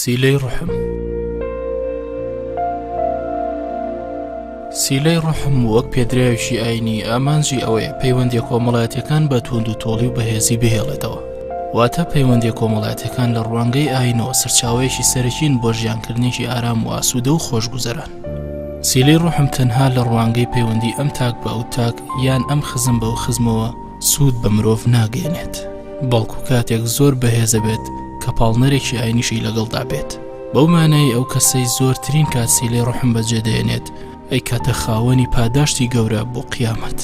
سیلەی ڕوحم سیلەی ڕوحم وەک پێدراوێکی ئاینی ئامانجی ئەوەیە پەیوەندیە کۆمەڵایەتیەکان بە توند و تۆڵی و بەهێزی بهێڵێتەوە واتە پەیوەندیە کۆمەڵایەتیەکان لە ڕوانگەی ئاینەوە سەرچاوەیەکی سەرەکین بۆ ژیانکردنێکی ئارام و ئاسوودە و خۆشگوزەران سیلەی ڕوحم تەنها لە ڕوانگەی پەیوەندی ئەم تاک بە ئەو تاک یان ئەم خزم بە ئەو خزمەوە سوود بە مرۆڤ ناگەیەنێت، بەڵکو کاتێک زۆر بەهێزە بێت کە پاڵنەرێکی ئاینیشی لەگەڵدا بێت، بەو مانایەی ئەو کەسەی زۆرترین کات سیلەی ڕوحم بەجێدەێنێت ئەیکاتە خاوەنی پاداشتی گەورە بۆ قیامەت.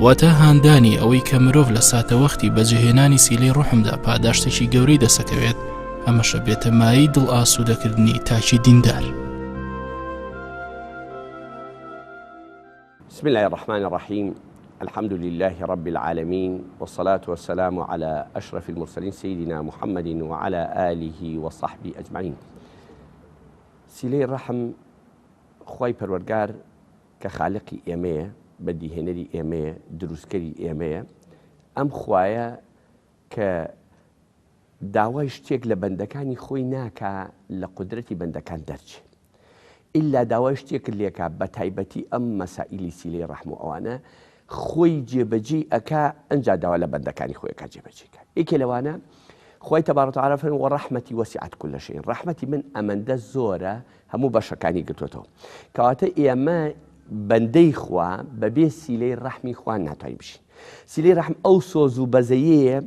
واتە هاندانی ئەوەی کە مرۆڤ لە ساتەوەختی بەجێهێنانی سیلەی ڕوحمدا پاداشتێکی گەورەی دەسەکەوێت، ئەمەشە بێتە مایەی دڵ ئاسوودەکردنی تاکی دیندار. بسم اللە الرحمن الرحیم الحمد للە رب العالمین والصلاة والسلام علی اشرف المرسلین سیدنا محمد وعلی آله وصحبه اجمعین سیلەی ڕەحم خوای پەروەرگار کە خالقی ئێمەیە بەدیهێنەری ئێمەیە دروستکەری ئێمەیە ئەم خوایە کە داوای شتێک لە بەندەکانی خۆی ناکا لە قودرەتی بەندەکان دەرچێ ئیلا داوای شتێکت لێکا بە تایبەتی ئەم مەسائیلی سیلەی ڕەحم و ئەوانە خۆی جێبەجێی ئەکا ئەنجا داوا لە بەندەکانی خۆی ئەکا جێبەجێی کا یەکێ لەوانە خوای تبارک وتعالی فەرمی وەڕەحمەتی وەسعت کل شیء ڕەحمەتی من ئەمەندە زۆرە هەموو بەشەکانی گرتوێتەوە کەواتە ئێمە بەندەی خوا بەبێ سیلەی ڕەحمی خوا ناتوانین بژین سیلەی ڕەحم ئەو سۆز و بەزەیەیە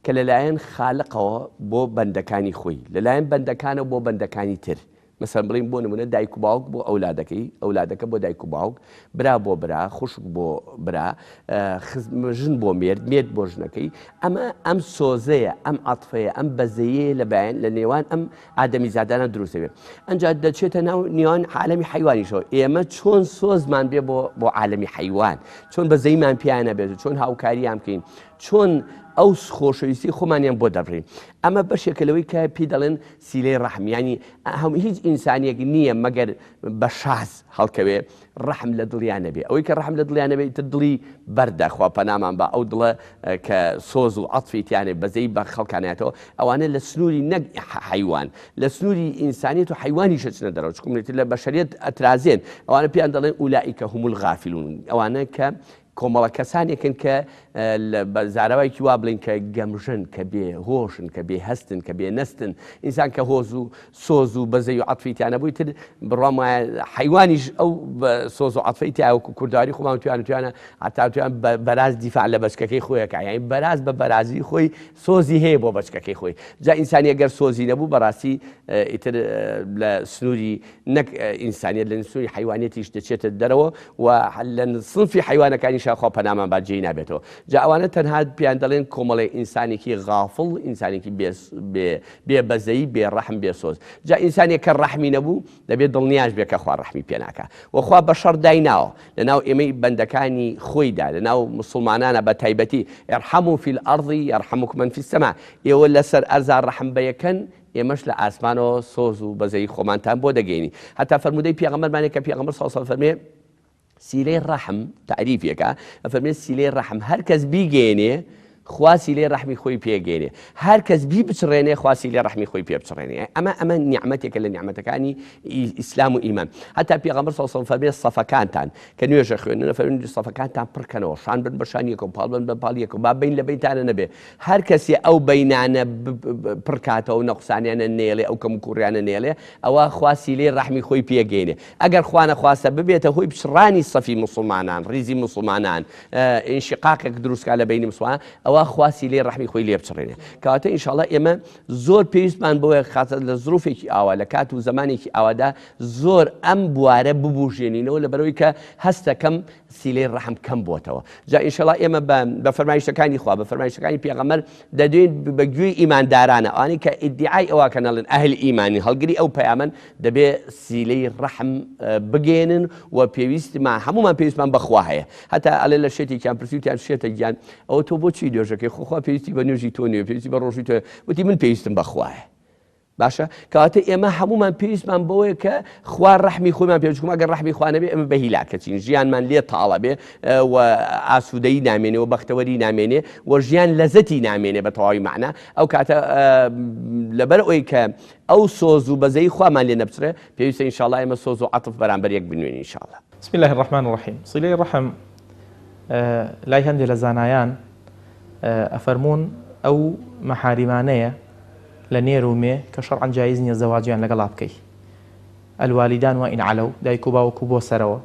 کە لەلایەن خالقەوە بۆ بەندەکانی خۆی، لەلایەن بەندەکانەوە بۆ بەندەکانی تر، مەسەلەن بڵێین بۆ نموونە دایک و باوک بۆ ئەولادەکەی، ئەولادەکە بۆ دایک و باوک، برا بۆ برا، خوشک بۆ برا، خزم، ژن بۆ مێرد، مێرد بۆ ژنەکەی، ئەمە ئەم سۆزەیە، ئەم عەتفەیە، ئەم بەزەیەیە لە بەین لە نێوان ئەم ئادەمیزادانە دروست دەبێت. ئەنجا دەچێتە ناو نێوان عالەمی حەیوانیشەوە. ئێمە چۆن سۆزمان بێ بۆ بۆ عالەمی حەیوان، چۆن بەزەیمان پێیان هەبێت و چۆن هاوکاریان بکەین، چۆن ئەو خۆشەویستی خۆمانیان بۆ دەبڕین. ئەمە بەشێکە لەوەی کە پێی دەڵێن سیلەی ڕەحم، یانی هیچ ئینسانێک نییە مەگەر بە شاز هەڵکەوێ ڕەحم لە دڵیا نەبێ. ئەوەی کە ڕەحم لە دڵیا نەبێ ئیتر دڵی بەردە، خوا پەنامان با ئەو دڵە کە سۆز و عەتفی تیا نەبێ، بەزەیی بە خەڵکا نایەتەوە، ئەوانە لە سنووری نەک حەیوان، لە سنووری ئینسانیەت و حەیوانیش ئەچنە دەرەوە، چونکە ئیتر لە بەشەریەت ئەترازێن، ئەوانە پێیان دەڵێن اولئک هم الغافلون، ئەوانە کە کۆمەڵە کەسانێکن کە بە زاراوایەکی وا بڵێین کە گەمژەن، کە بێ هۆشن، کە بێ هەستن، کە بێ نەستن. ئینسان کە هۆز و سۆز و بەزەی و عەتفی تیا نەبوو ئیتر بڕوام وایە حەیوانیش ئەو سۆز و عەتفەی تیا وەکو کوردەواری خۆمان وتویان وتویانە هەتا وتویان بەراز دیفاع لە بەچکەکەی خۆی ئەکا یانی بەراز بە بەرازی خۆی سۆزی هەیە بۆ بەچکەکەی خۆی جا ئینسانی ئەگەر سۆزی نەبوو بەڕاستی ئیتر لە سنووری نەک ئینسانیەت لە سنووری حەیوانیەتیش دەچێتە دەرەوە و لە سنفی حەیوانەکانیشا خوا پەنامان با جێی نابێتەوە. جا ئەوانە تەنها پێیان دەڵێن کۆمەڵێ ئینسانێکی غافڵ، ئینسانێکی بێ بێ بێ بەزەیی، بێ ڕەحم، بێ سۆز. جا ئینسانێک کە ڕەحمی نەبوو دەبێ دڵنیاش بێ کە خوا ڕەحمی پێ ناکا. وە خوا بە شەڕ دایناوە لە ناو ئێمەی بەندەکانی خۆیدا، لە ناو موسڵمانانا بە تایبەتی، ارحموا فی الارض یرحمکم من فی السماء، ئێوە لەسەر ئەرزا ڕەحم بە یەکەن، ئێمەش لە ئاسمانەوە سۆز و بەزەیی خۆمانتان بۆ دەگەینین. هەتا فەرموودەی پێغەمبەرمان هەیە کە پێغەمبەر صلی اللە علیە و سلم فەرمووی سیلەی ڕەحم تەعریفێکە ئەفەرمێ سیلەی ڕەحم هەر کەس بیگەینێ خوا سیلەی ڕەحمی خۆی پێگەینێ هەر کەس بیبچڕێنێ خوا سیلەی ڕەحمی خۆی پێ بچڕێنێ ئەمە ئەمە نیعمەتێکە لە نیعمەتەکانی ئیسلام و ئیمان هەتا پێغەمبەر صلی اللە علیه و سلم فەرمێ سەفەکانتان کە نوێژە خوێنن فەرمێ سەفەکانتان پڕکەنەوە شان بن بە شان یەکەوە پاڵ بن بە پاڵ یەکەوە با بین لە بینتانە نەبێ هەر کەسێ ئەو بەینانە پڕکاتەوە و نەقوسانیانە نەیەڵێ ئەو کەموکوڕیانە نەیەڵێ ئەوا خوا سیلەی ڕەحمی خۆی پێگەینێ ئەگەر خوا نەخواستە ببێتە هۆی پچڕانی سەفی موسڵمانان ڕیزی موسڵمانان ئینشیقاقێک دروست کا لە بەینی موسڵمان ئەوا خوا سیلەی ڕەحمی خۆی لێ بچڕێنێ کەواتە ئینشاڵڵا ئێمە زۆر پێویستمان بۆیە خاتە لە زروفێکی ئاوا لە کات و زمانێکی ئاوادا زۆر ئەم بوارە ببوژێنینەوە لەبەرەوەی کە هەستەکەم سیلەی ڕەحم کەم بۆتەوە جا ئینشەڵا ئێمە بە بە فەرمایشتەکانی خوا بە فەرمایشتەکانی پێغەمبەر دەدوێین بە گوێی ئیماندارانە ئەوانەی کە ئیدعای ئەوە کەن ئەڵێن ئەهل ئیمانین هەڵگری ئەو پەیامەن دەبێ سیلەی ڕەحم بگەێنن و پێویستمان هەمومان پێویستمان بەخوا هەیە هەتا ئەڵێ لە شێتێکیان پرسیوتیان شێتە گیان ئەوە تۆ بۆچی نوێژەکەی خۆخوا پێویستی بە نوێژی تۆ نیە پێویستی بە ڕۆژی تۆ وتی من پێویستم بەخوایە. باشە کەواتە ئێمە هەمومان پێویستمان بەوەیە کە خوا ڕەحمی خۆمان پێ بچکم ئەگەر ڕەحمی خوا نەبێ ئێمە بە هیلاکەچین ژیانمان لێ تاڵە بێ و ئاسوودەیی نامێنێ و بەختەوەری نامێنێ و ژیان لەزەتی نامێنێ بە تەواوی مەعنا ئەو کاتە لەبەر ئەوەی کە ئەو سۆز و بەزەی خوامان لێ نەبچڕێ پێویستە ئینشاڵڵا ئێمە سۆز و عەتف بەرامبەر یەک بنوێنین ئینشاڵڵا. بسم اللە الرحمن الرحیم صلەی ڕەحم لای هەندێ لە زانایان ئەفەرموون ئەو مەحاریمانەیە لە نێر و مێ کە شەرعەن جایز نیە زەواجیان لەگەڵا بکەی الوالدان وان علوا دایک و باوک و بۆ سەرەوە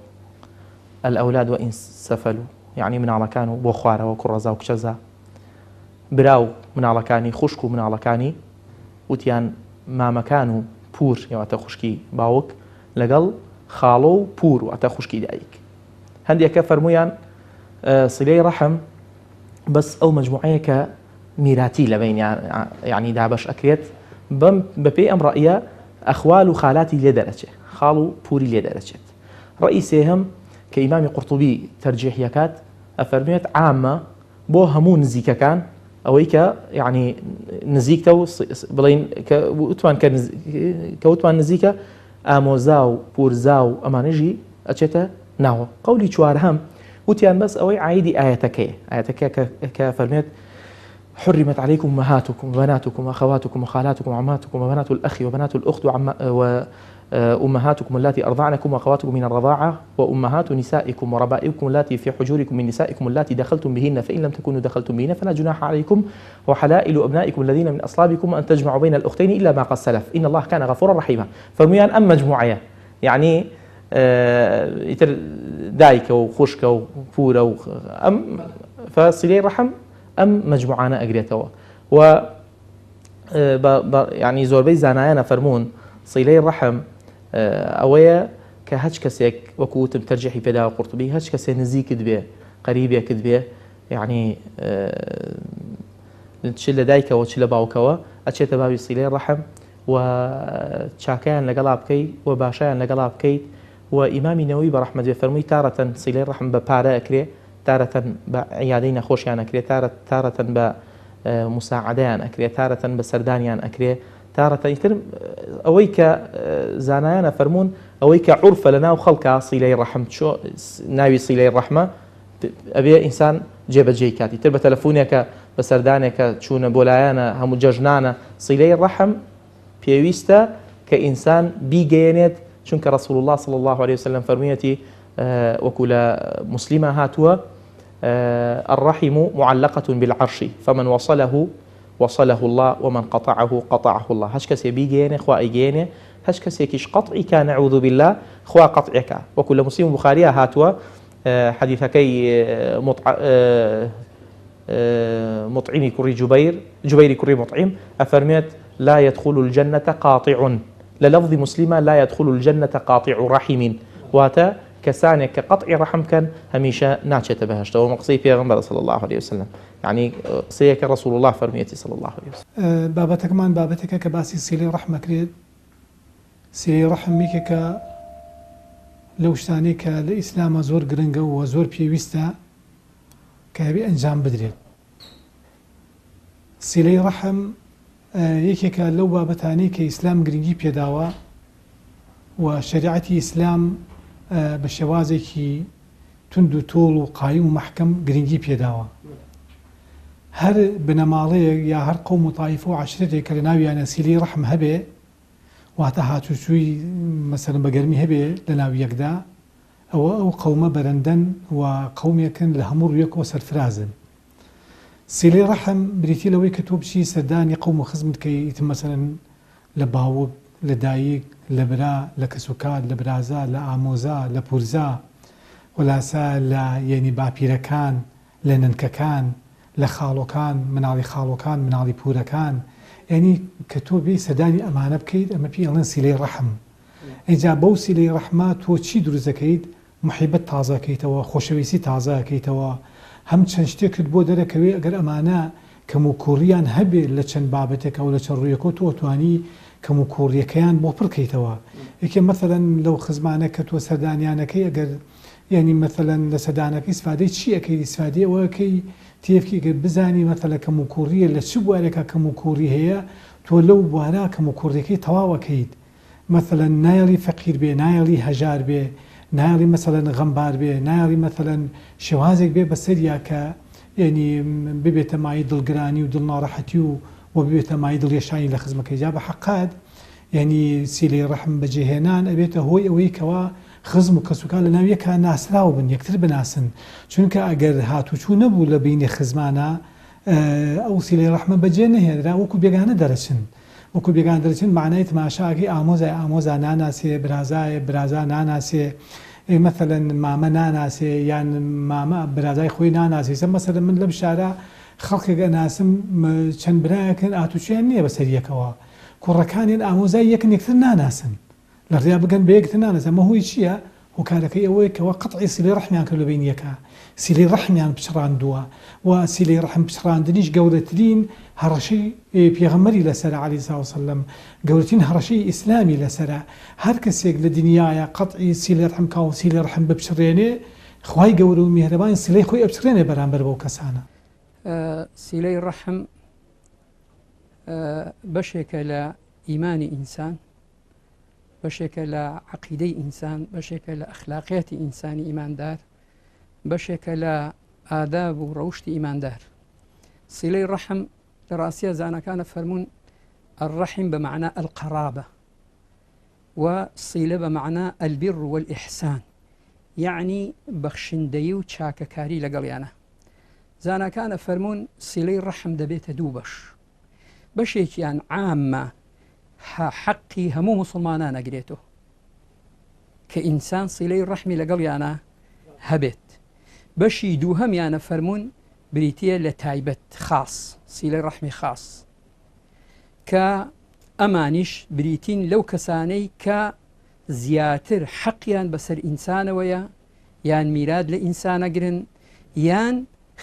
الاولاد وان سفلوا یەعنی مناڵەکان و بۆ خوارەوە کوڕەزا و کچەزا برا و مناڵەکانی خوشک و مناڵەکانی وتیان مامەکان و پور واتە خوشکی باوک لەگەڵ خاڵۆ و پور واتە خوشکی دایک هەندێکە فەرموویان سیلەی ڕەحم بەس ئەو مەجموعەیە کە میراتی لە بەینیان یانی دابەش ئەکرێت بەم بەپێی ئەم ڕەئیە ئەخوال و خالاتی لێ دەرەچێ خاڵ و پوری لێ دەرەچێت ڕەئی سێهەم کە ئیمامی قورتوبی تەرجیحی ئەکات ئەفەرموێت عامە بۆ هەموو نزیکەکان ئەوەی کە یعنی نزیکتە و بڵین کە وتمان کە وتمان نزیکە ئامۆزا و پورزا و ئەمانەژی ئەچێتە ناوە قەولی چوارهەم وتیان بەس ئەوەی عایدی ئایەتەکەیە ئایەتەکە کە فەرمێت حرمت عليكم أمهاتكم وبناتكم وأخواتكم وخالاتكم وعماتكم وبنات الأخ وبنات الأخت وعم وأمهاتكم اللاتي أرضعنكم وأخواتكم من الرضاعة وأمهات نسائكم وربائبكم اللاتي في حجوركم من نسائكم اللاتي دخلتم بهن فإن لم تكونوا دخلتم بهن فلا جناح عليكم وحلائل أبنائكم الذين من أصلابكم أن تجمعوا بين الأختين إلا ما قد سلف إن الله كان غفورا رحيما فرميان أم مجموعة يعني ئیتر دایکە و خوشکە و پورە و ئەم فسیلەی ڕەحم ئەم مجموعانە ئەگرێتەوە و ینی زۆربەی زانایانە فەرمونون سیلەی ڕەحم ئەوەیە کە هەچ کەسێک وەکو وتم تەرجیحی پێداوە قورتبی هەچ کەسێ نزیکت بێ قەریبێکت بێ یعنی چ لە دایکەوە چ لە باوکەوە ئەچێتە باوی سیلەی ڕەحم و چاکەیان لەگەڵا بکەی و باشەیان لەگەڵا بکەیت و ئیمامی نەوەوی بە ڕەحمەت بێ فەرمووی تارەتەن سیلەی ڕەحم بە پارە ئەکرێ تارەتەن بە عیادەی نەخۆشیان ئەکرێ تارە تارەتەن بە مساعدەیان ئەکرێ تارەتەن بە سەردانیان ئەکرێ تارەتەن ئیتر ئەوەی کە زانایانە فەرموون ئەوەی کە عورفە لە ناو خەڵکا سیلەی ڕەحم چۆ ناوی سیلەی ڕەحمە ئەبێ ئینسان جێبەجێی کات ئیتر بە تەلەفونێکە بە سەردانێکە چوونە بۆ لایانە هەموو جەژنانە سیلەی ڕەحم پێویستە کە ئینسان بیگەیەنێت چونکە رسول الله صلی الله علیه وسلم فەرموویەتی وەکو لە مسلمە هاتووە الرحم معلقة بالعرش فمن وصله وصله الله ومن قطعه قطعه الله هەچ کەسێ بیگەیەنێ خوا ئەیگەیەنێ هەچ کەسێکیش قەطعی کا نعوذ بالله خوا قەطعێکا وەکو لە مسلم و بخاریا هاتووە حەدیثەکەی مطعمی کوڕی جوبەیر جوبەیری کوڕی مطعم ئەفەرمێت لا يدخل الجنة قاطع لە لەفظی مسلمە لا يدخل الجنة قاطع رحم واتە کەسانێک کە قەطعی ڕەحم بکەن هەمیشە ناچێتە بەهەشتەوە ئەمە قسەی پێغەمبەرە صلی الله علیه وسلم یعنی قسەیەکە رسول الله فەرموویەتی صلی الله علیه وسلم. بابەتەکەمان بابەتێکە کە باسی سیلەی ڕەحم ئەکرێت، سیلەی ڕەحم یەکێکە لەو شتانەی کە لە ئیسلاما زۆر گرنگە و زۆر پێویستە کە ئەبێ ئەنجام بدرێت. سیلەی ڕەحم یەکێکە لەو بابەتانەی کە ئیسلام گرنگی پێداوە و شەریعەتی ئیسلام بە شێوازێکی توند و تۆڵ و قایم و مەحکەم گرنگی پێداوە. هەر بنەماڵەیەک یا هەر قەوم و تایفە و عەشرەتێک کە لە ناویانە سیلەی ڕەحم هەبێ واتە هاتوچووی مەسەلەن بە گەرمی هەبێ لە ناو یەکدا ئەوە ئەو قەومە بەرەندەن و قەومێکن لە هەموو ڕوویەکەوە سەرفرازن. سیلەی ڕەحم بریتیە لەوەی کە تۆ بچی سەردانی قەوم و خزمت کەی ئیتر مەسەلەن لە باوک، لە دایک، لە برا، لە کەسوکار، لە برازا، لە ئامۆزا، لە پورزا، خولاسە لە یەنی باپیرەکان، لە نەنکەکان، لە خاڵۆکان، مناڵی خاڵۆکان، مناڵی پورەکان، یەنی کە تۆ بێی سەردانی ئەمانە بکەیت ئەمە پێی ئەڵێن سیلەی ڕەحم. ئینجا بەو سیلەی ڕەحمە تۆ چی دروست دەکەیت؟ موحیبەت تازە ئەکەیتەوە، خۆشەویستی تازە ئەکەیتەوە، هەم چەند شتێکت بۆ دەرەکەوێ ئەگەر ئەمانە کەموکووڕیان هەبێ لە چەند بابەتێکا و لە چەند ڕوویەکەوە تۆ ئەتوانی کەموکووڕیەکەیان بۆ پڕ کەیتەوە. یەکێ مەسەلەن لەو خزمانە کە تۆ سەردانیان ئەکەی ئەگەر یانی مەسەلەن لە سەردانەکە ئیسفادەی چی ئەکەیت ئیسفادەی ئەوە ئەکەی تێبکەی گەر بزانی مەسەلە کەموکووڕیە لە چ بوارێکا کەموکووڕی هەیە. تۆ لەو بوارە کەموکوڕیەکەی تەواو ئەکەیت مەسەلەن نایەڵی فەقیر بێ نایەڵی هەژار بێ نایەڵی مەسەلەن غەمبار بێ نایەڵی مەسەلەن شێوازێک بێ بەسەریا کە یەنی ببێتە مایەی دڵگرانی و دڵناڕەحەتی و وە ببێتە مایەی دڵیەشانی لە خزمەکەی جا بە حەققەت یەنی سیلەی ڕەحم بەجێهێنان ئەبێتە هۆی ئەوەی کەوا خزم و کەسوکار لەناو یەکا ناسراو بن یەکتر بناسن چونکە ئەگەر هاتوچوو نەبوو لە بەینی خزمانا ئەو سیلەی ڕەحمە بەجێ نەهێنرا وەکو بێگانە دەرەچن وەکو بێگانە دەرەچن مەعنای تماشا ئەکەی ئامۆزای ئامۆزا ناناسێ برازایە برازا ناناسێ مەسەلەن مامە ناناسێ یان مامە برازای خۆی ناناسێ ئیستا مەسەلەن من لەم شارە خەڵکێک ئەناسم چەند برایەکن ئاتوچویان نییە بەسەر یەکەوە کوڕەکانیان ئامۆزای یەکن یەکتر ناناسن لە ڕیا بگەن بە یەکتر ناناسن ئەمە هۆی چییە؟ هۆکارەکەی ئەوەیە کەوا قەتعی سیلەی ڕەحمیان کردوە بەین یەکا، سیلەی ڕەحمیان پچڕاندووە و سیلەی ڕەحم پچڕاندنیش گەورەترین هەڕەشەی پێغەمبەری لەسەرە علیە سلام وسلم، گەورەترین هەڕەشەی ئیسلامی لەسەرە، هەر کەسێک لە دنیایا قەتعی سیلەی ڕەحم کا و سیلەی ڕەحم بپچڕێنێ خوای گەورە و میهرەبان سیلەی خۆی ئەپچڕێنێ بەرامبەر بەو کەسانە. سیلەی ڕەحم بەشێکە لە ئیمانی ئینسان، بەشێکە لە عەقیدەی ئینسان، بەشێکە لە ئەخلاقیاتی ئینسانی ئیماندار، بەشێکە لە ئاداب و ڕەوشی ئیماندار. سیلەی ڕەحم لە ڕاستیە زانەکانە فەرمونون الرحم بە معنى القرابة و سیلە بە معنى البر والإحسان یعنی بەخشندەیی و چاکەکاری لەگەڵیانە. زاناکانە فەرمونون سیلەی ڕەحم دەبێتە دوو بەش. بەشێکیان عامە حەقی هەموو موسڵمانان ئەگرێتەوە کە ئینسان سیلەی ڕەحمی لەگەڵیانە هەبێت بەشی دووهەمیانە فەرمونون بریتە لە تایبەت خاص سیلەی ڕەحمی خاص کە ئەمانیش بریتین لەو کەسانەی کە زیاتر حەقیان بەسەر ئینسانەوەیە یان میرات لە ئینسانەگرن یان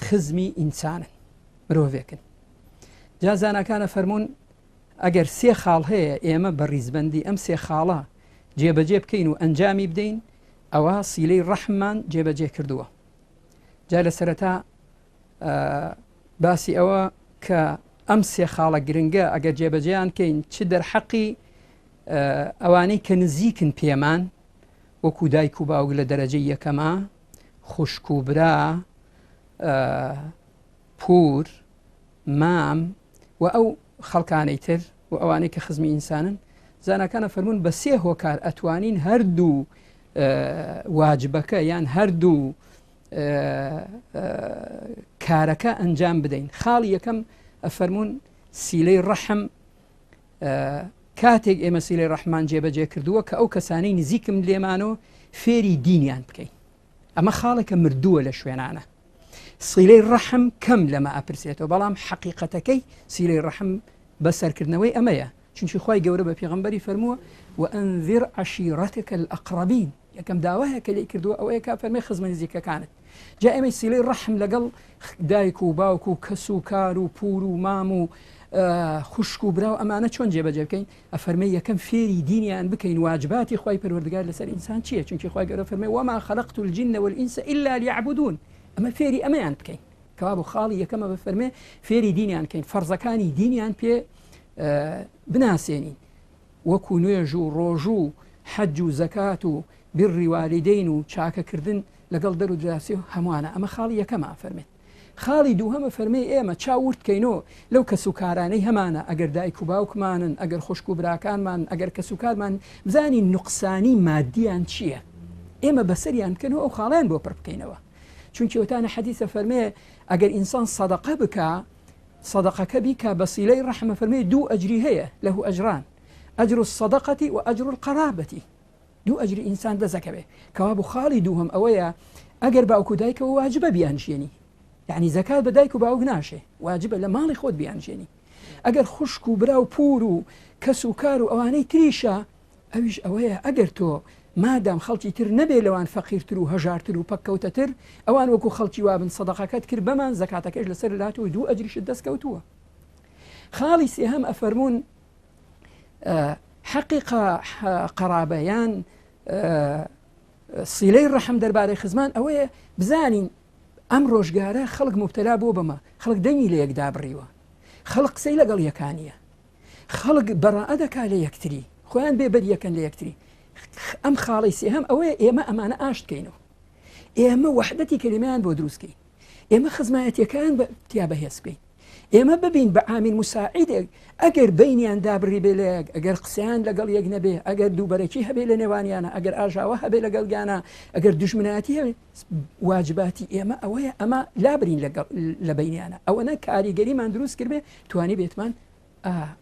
خزمی ئینسانن مرۆڤێکن جا زاناکانە فەرمونون ئەگەر سێ خاڵ هەیە ئێمە بە ڕیزبەندی ئەم سێ خاڵە جێبەجێ بکەین و ئەنجامی بدەین ئەوە سیلەی ڕەحممان جێبەجێ کردووە جا لە سەرەتا باسی ئەوە کە ئەم سێ خاڵە گرنگە ئەگەر جێبەجێیان کەین چ دەرحەقی ئەوانەی کە نزیکن پێمان وەکو دایک و باوک لە دەرەجەی یەکەما خوشک و برا پوور مام و ئەو خەڵکانەی تر و ئەوانەی کە خزمی ئینسانن، زاناکان ئەفەرموون بە سێ هۆکار ئەتوانین هەردوو واجبەکە یان هەردوو کارەکە ئەنجام بدەین. خاڵی یەکەم ئەفەرموون سیلەی ڕەحم کاتێک ئێمە سیلەی ڕەحمان جێبەجێ کردووە کە ئەو کەسانەی نزیکم لێمانەوە فێری دینیان بکەین. ئەمە خاڵێکە مردووە لە شوێنانە. سیلەی ڕەحم کەم لەمە ئەپرسێتەوە بەڵام حەقیقەتەکەی سیلەی ڕەحم بەسەرکردنەوەی ئەمەیە چونکی خوای گەورە بە پێغەمبەری فەرمووە وأنذر عشیرتک الأقربین یەکەم داوایە کە لێی کردووە ئەوەیە کە فەرمێ خزمە نزیکەکانت جا ئێمەی سیلەی ڕەحم لەگەڵ دایک و باوک و کەس و کار و پور و مام و خوشک و برا و ئەمانە چۆن جێبەجێ بکەین ئەفەرمێ یەکەم فێری دینیان بکەین واجباتی خوای پەروەردگار لەسەر ئینسان چییە چونکی خوای گەورە فەرمێ وما خلقت الجن والإنس إلا ليعبدون ئەمە فێری ئەمەیان بکەین کەوابوو خاڵی یەکەمە بفەرمێ فێری دینیان کەین فەرزەکانی دینیان پێ بناسێنین وەکو نوێژ و ڕۆژوو و حەج و زەکات و بڕی والیدەین و چاکەکردن لەگەڵ دەر و دراوسێ و هەمووانە ئەمە خاڵی یەکەمە ئەفەرمێت خاڵی دووهەم ئەفەرمێ ئێمە چاو ورد کەینۆ لەو کەس و کارانەی هەمانە ئەگەر دایک و باوکمانن ئەگەر خوشک و براکانمان ئەگەر کەس و کارمان بزانین نوقسانی مادیان چییە ئێمە بەسەریان بکەن و ئەو خاڵیان بۆ پڕ بکەینەوە چونکی وتانە حەدیثە فەرمێ ئەگەر ئینسان سەدەقە بکا سەدەقەکە بیکا بەسیلەی ڕەحمە فەرمێ دوو ئەجری هەیە له ئەجران ئەجر الصدقة و ئەجر القرابة دوو ئەجری ئینسان دەست ئەکەوێ کەوابوو خاڵی دووهەم ئەوەیە ئەگەر باوک و دایکەوە واجبە بیانژیێنی یعنی زەکات بە دایک و باوک ناشێ واجبە لە ماڵی خۆت بیانژێنی ئەگەر خوشک و برا و پور و کەس و کار و ئەوانەی تریشە ئەویش ئەوەیە ئەگەر تۆ مادام خەڵکی تر نەبێ لەوان فەقیرتر و هەژارتر و پەککەوتەتر ئەوان وەکو خەڵکی وابن سەدەقەکەت کرد بەمان زەکاتەکەش لەسەر لات و دوو ئەجریشت دەست کەوتووە خاڵی سێهەم ئەفەرموون حەقی قەرابە یان سیلەی ڕەحم دەربارەی خزمان ئەوەیە بزانین ئەم ڕۆژگارە خەڵک مبتەلا بۆ بەمە خەڵک دەنگی لە یەکدا بڕیوە خەڵک قسەی لەگەڵ یەکانیە. خەڵک بەڕائە دەکا لە یەکتری، خۆیان بێ بەریەکەن لە یەکتری. ئەم خاڵی سێهەم ئەوەیە ئێمە ئەمانە ئاشت کەینەوە، ئێمە وەحدەتی کەلیمەیان بۆ دروست کەین، ئێمە خزمایەتیەکان تیا بەهێز بکەین، ئێمە ببین بە عامل مساعدێک ئەگەر بینیان دابڕی بێ لە یەک، ئەگەر قسەیان لەگەڵ یەک نەبێ، ئەگەر دووبەرەکی هەبێ لە نێوانیانە، ئەگەر ئاژاوە هەبێ لەگەڵیانە، ئەگەر دوژمنایەتی هەبێ، واجباتی ئێمە ئەوەیە ئەمە لابرین لە بینیانە، ئەوەنە کاریگەریمان دروست کردبێ توانی بێتمان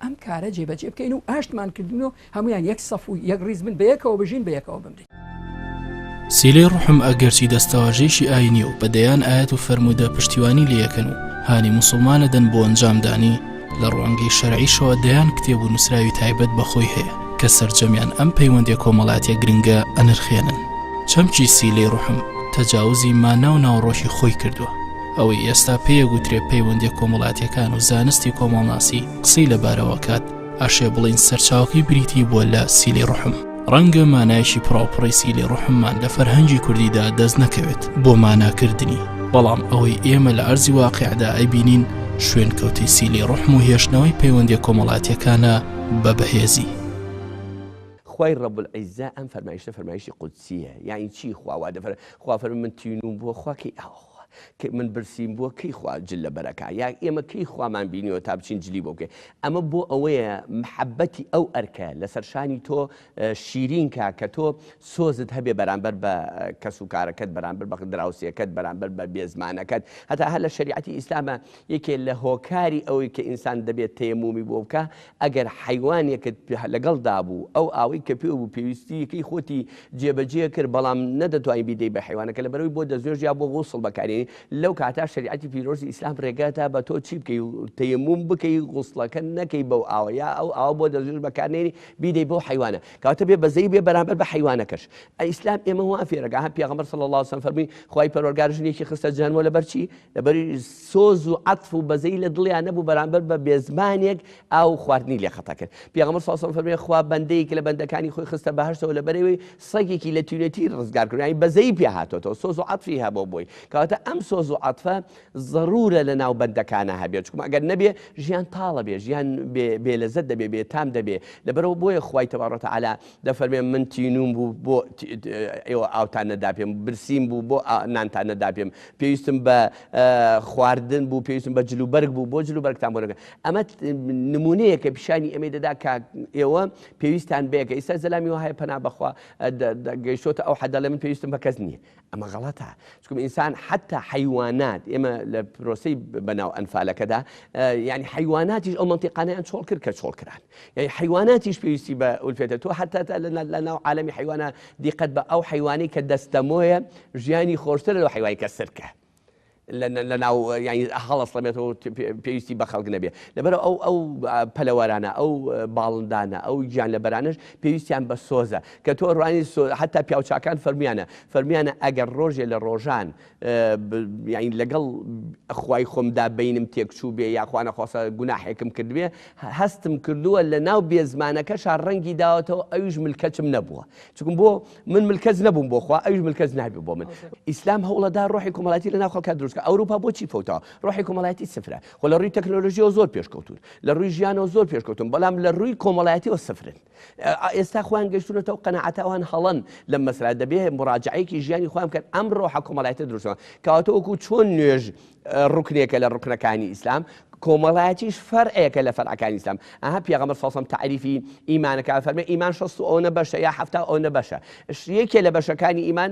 ئەم کارە جێبەجێ بکەین و ئاشتمان کردن و هەمویان یەک سەف و یەک ڕیز بن، بەیەکەوە بژین، بەیەکەوە بمرین. سیلەی ڕوحم ئەگەرچی دەستەواژەیەکی ئاینیە و بە دەیان ئایەت و فەرموودە پشتیوانی لێیەکەن و هانی موسڵمان ئەدەن بۆ ئەنجامدانی، لە ڕوانگەی شەرعیشەوە دەیان کتێب و نووسراوی تایبەت بە خۆی هەیە کە سەرجەمیان ئەم پەیوەندیە کۆمەڵاتیە گرنگە ئەنرخێنن. چەمکی سیلەی ڕوحم تەجاوزی مانا و ناوەڕۆکی خۆی کردووە. ئەوەی ئێستا پێیەگوترێ پەیوەندیە کۆمەڵاتیەکان و زانستی کۆمەڵناسی قسەی لەبارەوە ئەکات، ئەشێ بڵێین سەرچاوەکەی بریتی بووە لە سیلەی ڕوحم. ڕەنگە مانایەکی پڕاوپڕی سیلەی ڕوحممان لە فەرهەنگی کوردیدا دەست نەکەوێت بۆ ماناکردنی، بەڵام ئەوەی ئێمە لە ئەرزی واقیعدا ئەیبینین شوێنکەوتەی سیلەی ڕوحم و هێشتنەوەی پەیوەندیە کۆمەڵاتیەکانە بە بەهێزی. خوای رب العزە ئەم فەرمایشتە فەرمایشتی قودسیە یانی چی خوا وا دەفەرموێ خوا فەرمووی من تینووم بووە خوا کەی ئاو خوا کە من برسیم بووە کەی خوا جل لەبەر ئەکا یا ئێمە کەی خوامان بینیوە تا بچین جلی بۆ بکەین ئەمە بۆ ئەوەیە محەبەتی ئەو ئەرکە لەسەر شانی تۆ شیرین کا کە تۆ سۆزت هەبێ بەرامبەر بە کەس و کارەکەت بەرامبەر بە دراوسێکەت بەرامبەر بە بێزمانەکەت هەتا هەر لە شەریعەتی ئیسلامە یەکێ لە هۆکاری ئەوەی کە ئینسان دەبێت تەیەمومی بۆ بکا ئەگەر حەیوانێکت لەگەڵدا بوو ئەو ئاوەی کە پێو بوو پێویستییەکەی خۆتی جێبەجێ کرد بەڵام نەدەتوانی بیدەی بە حەیوانەکە لەبەرئەوەی بۆ دەستنوێژ یا بۆ غوسڵ بەکارێنی لەو کاتە شەریعەتی پیرۆزی ئیسلام ڕێگەتا بە تۆ چی بکەی تەیەموم بکەی غوسڵەکە نەکەی بەو ئاوە یا ئەو ئاوە بۆ دەستنوێژ بەکارنێنی بیدەی بەو حەیوانە کەواتە بێ بەزەیی بێ بەرامبەر بە حەیوانەکەش ئیسلام ئێمە وا فێرەکە ها پێغەمبەر صلی الله علیه وسلم فەرمووی خوای پەروەردگار ژنێکی خستە جەهەنمەوە لەبەر چی لەبەر سۆز و عەتف و بەزەیی لە دڵیا نەبوو بەرامبەر بە بێزمانێک ئاو و خواردنی لێ خەتا کرد. پێغەمبەر صلی اللە علیه و سلم فەرمووی خوا بەندەیەک لە بەندەکانی خۆی خستە بەهەشتەوە لەبەرئەوەی سەگێکی لە تینوێتی ڕزگار کرد یانی بەزەیی پێ هاتۆتەوە سۆز و عەتفی هەبوو بۆی کەواتە ئەم سۆز و عەتفە زەرورە لە ناو بەندەکانە هەبێت چونکە ئەگەر نەبێ ژیان تاڵە بێ ژیان بێ لەزەت دەبێ بێ تام دەبێ لەبەرەوە بۆیە خوای تبارک وتعالی دەفەرمێ من تینووم بوو بۆ ئێوە ئاوتان نەدا پێم، برسیم بوو بۆ نانتان نەدا پێم، پێویستم بە خواردن بوو، پێویستم بە جلوبەرگ بوو بۆ جلوبەرگتان بۆ نەکردم. ئەمە نموونەیەکە پیشانی ئێمەی دەدا کە ئێوە پێویستان بەیەکە. ئیستا زەلامی وەهای پەنا بەخوا گەیشتۆتە ئەو حەدە ئەڵێ من پێویستم بە کەس نییە. ئەمە غەڵەتە چکم ئینسان حتا حیوانات ئێمە لە پرۆسەی بەناو ئەنفالەکەدا یعنی حیواناتیش ئەو منتیقانیان چۆڵ کرد کە چۆڵ کران یعنی حیواناتیش پێویستی بە ئولفێتە تۆ حتا لە ناو عالمی حیوانە دیقەت بە ئەو حیوانی کە دەستەمۆیە ژیانی خۆشترە لەو حیوانی کە سرکە لە ناو یانی هەڵەسڵەمێتەوە پێویستی بە خەڵک نەبێ لەبەر ئەو ئەو پەلەوەرانە ئەو باڵندانە ئەو گیان لە بەرانش پێویستیان بە سۆزە کە تۆ ڕوانی حتا پیاوچاکان فەرمیانە فەرمیانە ئەگەر ڕۆژێ لە ڕۆژان یعنی لەگەڵ خوای خۆمدا بینم تێکچوو بێ یاخوانە خۆسە گوناحێکم کردبێ هەستم کردووە لە ناو بێزمانەکەشا ڕەنگی داوەتەوە ئەویش ملکەچم نەبووە چکم بۆ من ملکەچ نەبووم بۆ خوا ئەویش ملکەچ نابێ بۆ من. ئیسلام هەوڵەدا ڕۆحی کۆمەڵایەتی لەناو خەڵکا دروست کا. ئەوروپا بۆچی فەوتاوە؟ ڕۆحی کۆمەڵایەتی سفرە. خۆ لە ڕووی تەکنۆلۆژیەوە زۆر پێشکەوتوون، لە ڕووی ژیانەوە زۆر پێشکەوتوون، بەڵام لە ڕووی کۆمەڵایەتیەوە سفرن. ئێستا خۆیان گەیشتوونەتە ئەو قەناعەتە ئەوان هەڵەن لەم مەسەلە، دەبێ مڕاجەعەیەکی ژیانی خۆیان بکەن ئەم ڕۆحە کۆمەڵایەتیە دروست کەن. کەواتە وەکوو چۆن نوێژ ڕوکنێکە لە ڕوکنەکانی ئیسلام، کۆمەڵایەتیش فەرعێکە لە فەرعەکانی ئیسلام. ئەها پێغەمبەر صلی اللە علیە وسلم تەعریفی ئیمانەکە ئەفەرمێ ئیمان شەست و ئەونە بەشە یا حەفتا و ئەونە بەشە. یەکێ لە بەشەکانی ئیمان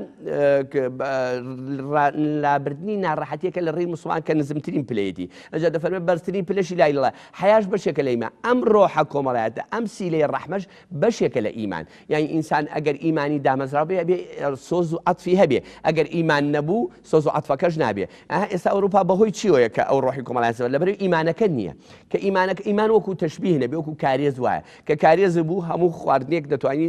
لابردنی ناڕەحەتیەکە لە ڕێی موسڵمان کە نزمترین پلەیەتی. ئەنجا دەفەرمێ بەرزترین پلەشی لا الە اللە. حەیاش بەشێکە لە ئیمان. ئەم ڕۆحە کۆمەڵایەتە، ئەم سیلەی ڕەحمەش بەشێکە لە ئیمان. یانی ئینسان ئەگەر ئیمانی دامەزراو بێ ئەبێ سۆز و عەتفی هەبێ. ئەگەر ئیمان نەبوو سۆز و عەتفەکەش نابێ. ئەها ئێستا ئەوروپا بەهۆی چیەوەیە کە ئەو ڕۆحی کۆمەڵایەتی زەبر لەبەرئەوەی ئیمانەکە نییە کە ئیمانەکە ئیمان وەکو تەشبیه نەبێ وەکو کارێز وایە کە کارێز بوو هەموو خواردنێک دەتوانی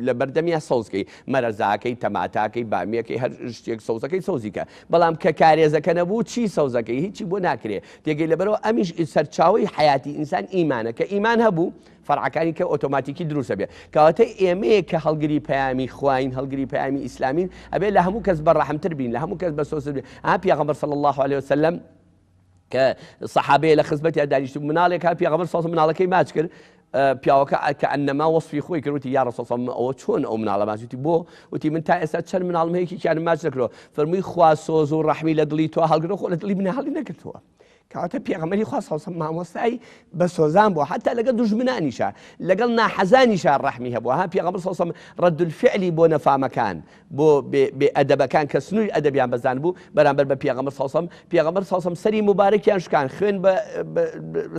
لە بەردەمیا سەوزکەی مەرەزاکەی تەماتاکەی بامیەکەی هەر شتێک سەوزەکەی سەوزی کە بەڵام کە کارێزەکە نەبوو چی سەوزەکەی هیچی بۆ ناکرێ تێگەی لەبەرەوە ئەمیش سەرچاوەی حەیاتی ئینسان ئیمانە کە ئیمان هەبوو فەرعەکانی کە ئۆتۆماتیکی دروست ئەبێ. کەواتە ئێمەیە کە هەڵگری پەیامی خواین، هەڵگری پەیامی ئیسلامین، ئەبێ لە هەموو کەس بە ڕەحمتر بین، لە هەموو کەس بە سۆزتر بین. ئا پێغەمبەر صلی اللە علیە وسلم کە سەحابەیە لە خزمەتیا دانیشتبوو، مناڵێک هات پێغەمبەر صلی اللە علیە وسلم مناڵەکەی ماچ کرد. پیاوەکە کەئەنەما وەسفی خۆی کرد وتی یا رسول الله ئەوە چۆن ئەو مناڵە ماچ وتی بۆ وتی من تا ئێستا چەند مناڵم هەیە یەکێکیانم ماچ نەکردووە فەرمووی خوا سۆز و ڕەحمی لە دڵی تۆ هەڵگرتووە خۆ لە دڵی منە هەڵی نەگرتووە کەواتە پێغەمبەری خوا صلی الله مامۆستای بە سۆزان بووە حتا لەگەڵ دوژمنانیشا لەگەڵ ناحەزانیشا ڕەحمی هەبووە ها پێغەمبەر صلی الله رد الفعلی بۆ نەفامەکان بۆ بێ ئەدەبەکان کە سنووری ئەدەبیان بەزاندبوو بەرامبەر بە پێغەمبەر صلی الله پێغەمبەر صلی الله سەری موبارەکیان شکان خوێن بە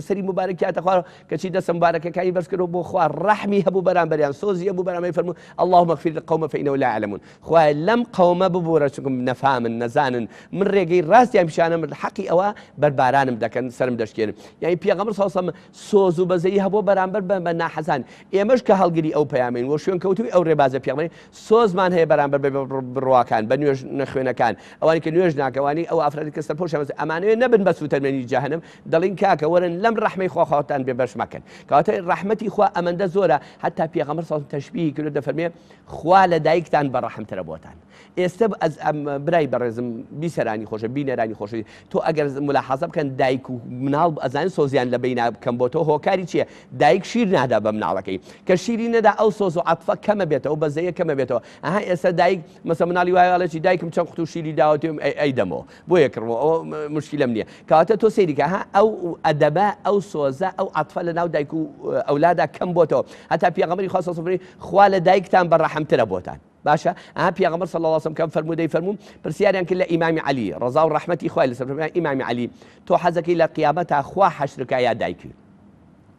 سەری موبارەکیان تەخوارەوە کەچی دەستە موبارەکەکانی بەرز کردەوە بۆ خوا ڕەحمی هەبوو بەرامبەریان سۆزی هەبوو بەرامبەری فەرموو اللهم اغفر للقوم فإنهم لا يعلمون خوایە لەم قەومە ببورە چونکم نەفامن نەزانن من ڕێگەی ڕاستیان پیشانم حەقی ئەوە بەربارانم دەکەن سەرم دەشکێنن یعنی پێغەمبەر صلی الله علیه و سلم سۆز و بەزەیی هەبوو بەرامبەر بە ناحەزان ئێمەش کە هەڵگری ئەو پەیامین و شوێنکەوتووی ئەو ڕێبازە پێغەمبەری سۆزمان هەیە بەرامبەر بە بڕواکان، بە نوێژ نەخوێنەکان، ئەوانی کە نوێژ ناکەن، ئەوانی ئەو ئافرەتە کە سەرپۆشیان بەستووە، ئەمانەوێ نەبن بە سووتەمەنی جەهەنم، دەڵێین کاکە وەرن لەم ڕەحمەی خوا خۆتان بێ بەش مەکەن. کەواتە ڕەحمەتی خوا ئەمەندە زۆرە، هەتا پێغەمبەر صلی اللە علیه و سلم تەشبیهی کردووە دەفەرموێ خوا لە دایکتان بە ڕەحمترە بۆتان. ئێستە ئەز ئەم برای بەڕێزم بیسەرانی خۆشە بینەرانی خۆشەویست تۆ ئەگەر ملاحەزە بکەن دایک و مناڵ ئەزانین سۆزیان لە بەینا کەم بۆتەوە هۆکاری چییە دایک شیر نادا بە مناڵەکەی کە شیری نەدا ئەو سۆز و عەتفە کەمە بێتەوە بەزەیە کەمە بێتەوە ئەها ئێستا دایک مەسە مناڵی وایە ئەڵێ چی دایکم چەند قوتو شیری داوەتێ ئەی دەمەوە بۆیە کڕمەوە ئەوە مشکلەم نییە کەواتە تۆ سەیری کە ها ئەو ئەدەبە ئەو سۆزە ئەو عەتفە لە ناو دایک و ئەولادا کەم بۆتەوە هەتا پێغەمبەری خوا صلی الله علیه و سلم خوا لە دایکتان بە ڕەحمترە بۆتان باشە ئەها پێغەمبەر صلی اللە علیه وسلم کەم فەرموودەی فەرموو پرسیاریان کرد لە ئیمامی عەلی ڕەزا و ڕەحمەتی خوای لەسەر فەرموویان ئیمامی عەلی تۆ حەزەکەی لە قیامەتا خوا حەشرکا یا دایکی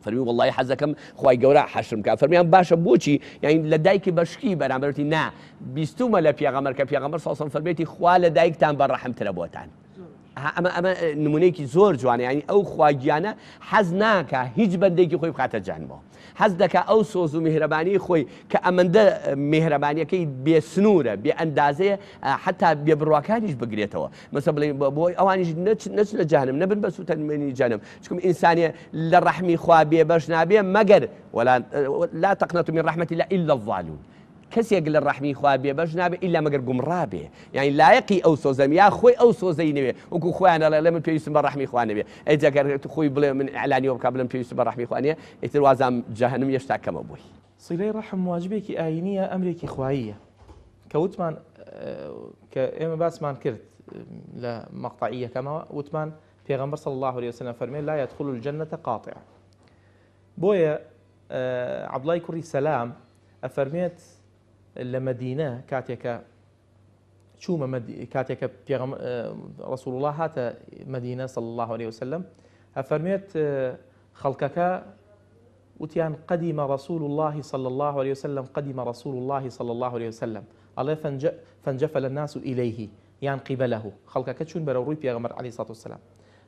فەرمی وەڵڵاهی حەزەکەم خوای گەورە حەشرم کا فەرمیان باشە بۆچی یعنی لە دایکی بەشکی بەرامبەرتی نا بیستومە لە پێغەمبەر کە پێغەمبەر صلی اللە علیه وسلم فەرمێتی خوا لە دایکتان بە ڕەحمترە بۆتان ئەمە ئەمە نمونەیەکی زۆر جوانە یعنی ئەو خوا گیانە حەز ناکا هیچ بەندێکی خۆی بخاتە جەهەنمەوە حەز دەکا ئەو سۆز و میهرەبانی خۆی کە ئەمەندە میهرەبانیەکەی بێ سنوورە بێ ئەندازەیە حتا بێ بڕواکانیش بگرێتەوە مەسە بڵێ بۆی ئەوانیش نەچنە جەهەنم نەبن بە سووتەمەنی جەهەنم چونکە ئینسانێ لە ڕەحمی خوا بێبەش نابێ مەگەر ولا لا تقنطوا من رحمة الله إلا الضالون کەسێک لە ڕەحمی خوا بێ بەش نابێ ئیلا مەگەر گومڕا بێ یانی لایەقی ئەو سۆزەم یا خۆی ئەو سۆزەی نەوێ وەکو خۆیان ئەڵێ ئەڵێ من پێویستم بە ڕەحمی خوا نەبێ ئەی جا گەر خۆی بڵێ من ئیعلانی وە بکا بڵێم پێویستم بە ڕەحمی خوا نیە ئیتر وازام جەهەنم یەشتا کەمە بۆی. سیلەی ڕەحم واجبێکی ئایینیە ئەمرێکی خواییە کە وتمان کە ئێمە باسمان کرد لە مەقتەعی یەکەمەوە وتمان پێغەمبەر صلی الله علیه وسلم فەرمێ لا يدخل الجنة قاطع بۆیە عەبدوڵای کوڕی سەلام ئەفەرمێت لە مەدینە کاتێکە چوومە کاتێکە پێغەم ڕسول الله هاتە مەدینە صلی الله عليه وسلم ئەفەرمێت خەڵکەکە وتیان قدم رسول الله صلى الله عليه وسلم قدم رسول الله صلى الله عليه وسلم ئەڵێ فانجفل الناس إليه یان قبله خەڵکەکە چوون بەرەو ڕووی پێغەمبەر علیە الصلوة والسلام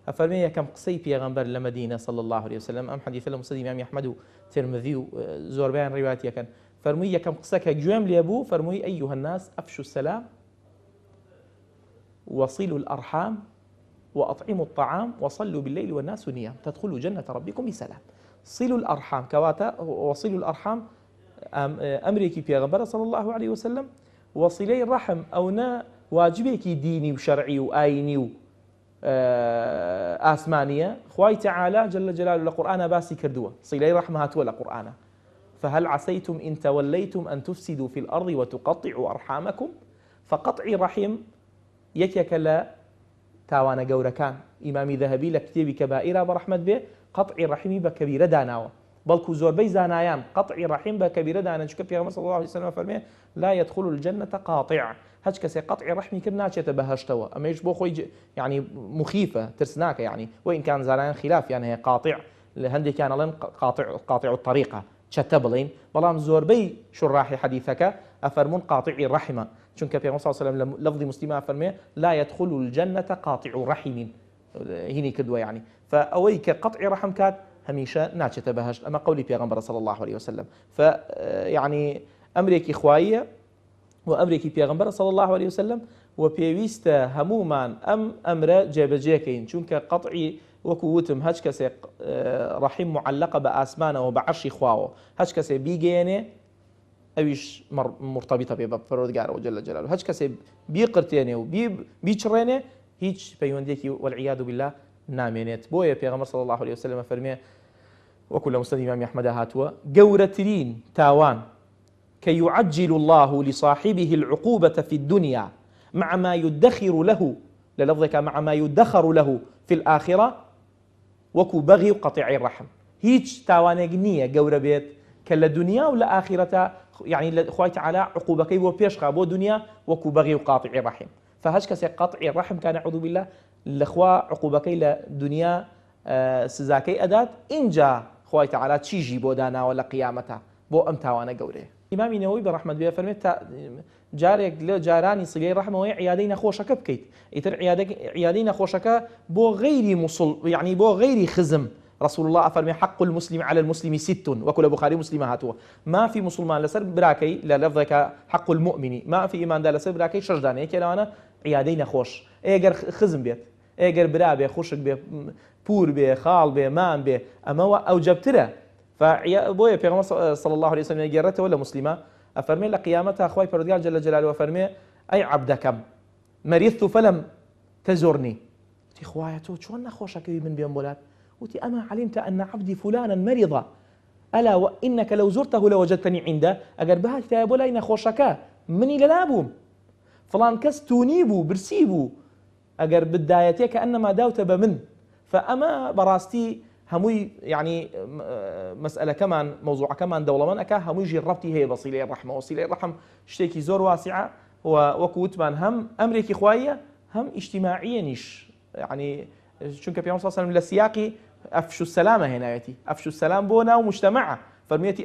ئەفەرمێ یەکەم قسەی پێغەمبەر لە مەدینە صلی اللە علیە وسلم ئەم حەدیثە لە مسند ئیمامی ئەحمەد و ترمذی و زۆربەیان ڕیوایەتی ئەکەن فەرمووی یەکەم قسە کە گوێم لێ بوو فەرمووی أيها الناس أفشوا السلام وصلوا الأرحام وأطعموا الطعام وصلوا بالليل والناس نيام تدخلوا جنة ربكم بسلام صلوا الأرحام کەواتە وصلوا الأرحام ئەمرێکی پێغەمبەرە صلی الله علیه وسلم وەسیلەی ڕەحم ئەونە واجبێکی دینی و شەرعی و ئاینی و ئاسمانیە خوای تعالی جل جلاله لە قورئانا باسی کردووە صلەی ڕەحم هاتووە لە قورئانا فهل عسیتم ان تولیتم ان تفسدوا فی الارض وتقطعوا ارحامکم فقطعی ڕەحم یەکێکە لە تاوانە گەورەکان، ئیمامی ذەهەبی لە کتێبی کەبائیرا بە ڕەحمەت بێ قەتعی ڕەحمی بە کەبیرە داناوە، بەڵکو زۆربەی زانایان قەتعی ڕەحم بە کەبیرە دانەن چونکە پێغەمبەر صلی اللە علیە وسلم ئەفەرموێ، لا یدخل الجنە قاطع، هەچ کەسێ قەتعی ڕەحمی کرد ناچێتە بەهەشتەوە، ئەمەیش بۆ خۆی یەعنی مخیفە، ترسناکە یەعنی، وە ئین کان زانایان خیلافیان هەیە قاطع هەندێکیان ئەڵێن قاطع قاطع الطریقە، چەتە بڵێین، بەڵام زۆربەی شوڕاحی حەدیثەکە ئەفەرموون قاطعی ڕەحمە، چونکە پێغەمبەر صلی اللە علیە و سلم لە لەفزی موسلیما ئەفەرموێ، لا یدخل الجنە قاطع رحم، هینی کردووە یەعنی فە ئەوەی کە قەطعی ڕەحم کات هەمیشە ناچێتە بەهەشت، ئەمە قەولی پێغەمبەرە صلی اللە علیە وسلم، فە یەعنی ئەمرێکی خواییە و ئەمرێکی پێغەمبەرە صلی اللە علیە وسلم و پێویستە هەموومان ئەم ئەمرە جێبەجێ کەین چونکە قەطعی وەکو وتم هەچ کەسێک ڕەحیم معلقە بە ئاسمانەوە بە عەرشی خواوە هەچ کەسێ بیگەیەنێ ئەویش مرتبطە بێ بە پەروەردگارەوە جل جلاله هەچ کەسێ بیقرتێنێ و بیچڕێنێ هیچ پەیوەندێکی والعیاذ بالله نامێنێت بۆیە پێغەمبەر صلی الله علیه وسلم فەرمێ. وەکو لە مسند ئیمامی ئەحمەدا هاتووە گەورەترین تاوان کە يعجل الله لصاحبه العقوبة في الدنيا مع ما يدخر له لە لەفظێکا مع ما يدخر له في الآخرة وەکو بەغی و قەتیعەی ڕەحم هیچ تاوانێک نییە گەورە بێت کە لە دونیا و لە ئاخیرەتا یعنی لە خوای تەعالا عقوبەکەی بۆ پێش خا بۆ دونیا وەکو بەغی و قاتعی ڕەحم فهەچ کەسێک قەتعی ڕەحم کا نعوذ باللە لە خوا عقوبەکەی لە دونیا سزاکەی ئەدات ئینجا خوای تەعالا چیژی بۆ داناوە لە قیامەتا بۆ ئەم تاوانە گەورەیە. ئیمامی نەوەوی بە ڕەحمەت بێ ئەفەرمێت تا جارێک لە جارانی سیلەی ڕەحمەوەی عیادەی نەخۆشەکە بکەیت ئیتر عیادەی نەخۆشەکە بۆ غەیری موسڵ یعنی بۆ غەیری خزم رسول الله ئەفەرمێ حق المسلم على المسلم ست وەکو لە بخاری مسلمە هاتووە مافی مسلمان لەسەر براکەی لە لەفظێکە حق المؤمن مافی ئیماندا لەسەر براکەی شەش دانە یەکێ لەوانە عیادەی نەخۆش ئەگەر خزم بێت ئەگەر برا بێ خوشک بێ پور بێ خاڵ بێ مام بێ ئەمەوە ئەوجەبترە بۆیە پێغەمبەر صلی اللە علیە وسلم ئەگێڕێتەوە لە موسلیمە ئەفەرمێ لە قیامەتا خوای پەروەردگار جل جلاله ئەفەرمێ ئەی عەبدەکەم مرضت فلم تزرنی وتی خوایە تۆ چۆن نەخۆشەکەوی من بێم بۆلات وتی ئەما علمت أن عبدی فلانا مرض ألا وإنك لو زرته لوجدتنی عنده ئەگەر بهاتیتایە بۆ لای نەخۆشەکە منی لەلا بووم فڵان کەس تونی بوو برسی بوو ئەگەر بتدایەتێ کەئەنەما داوتە بە من فە ئەمە بەڕاستی هەمووی یەعنی مەسئەلەکەمان مەوزوعەکەمان دەوڵەمەند ئەکا هەمووی ژیر ڕەبتی هەیە بە سیلەی ڕەحمەوە سیلەی ڕەحم شتێکی زۆر واسعە و وەکو وتمان هەم ئەمرێکی خواییە هەم ئیجتیماعیەنیش یەعنی چونکە پێغەمبەر صلی الله علیه و سلم لە سیاقی ئەفشو السلامە هێناوێتی ئەفشو السلام بۆ ناو مجتمعە فەرمیەتی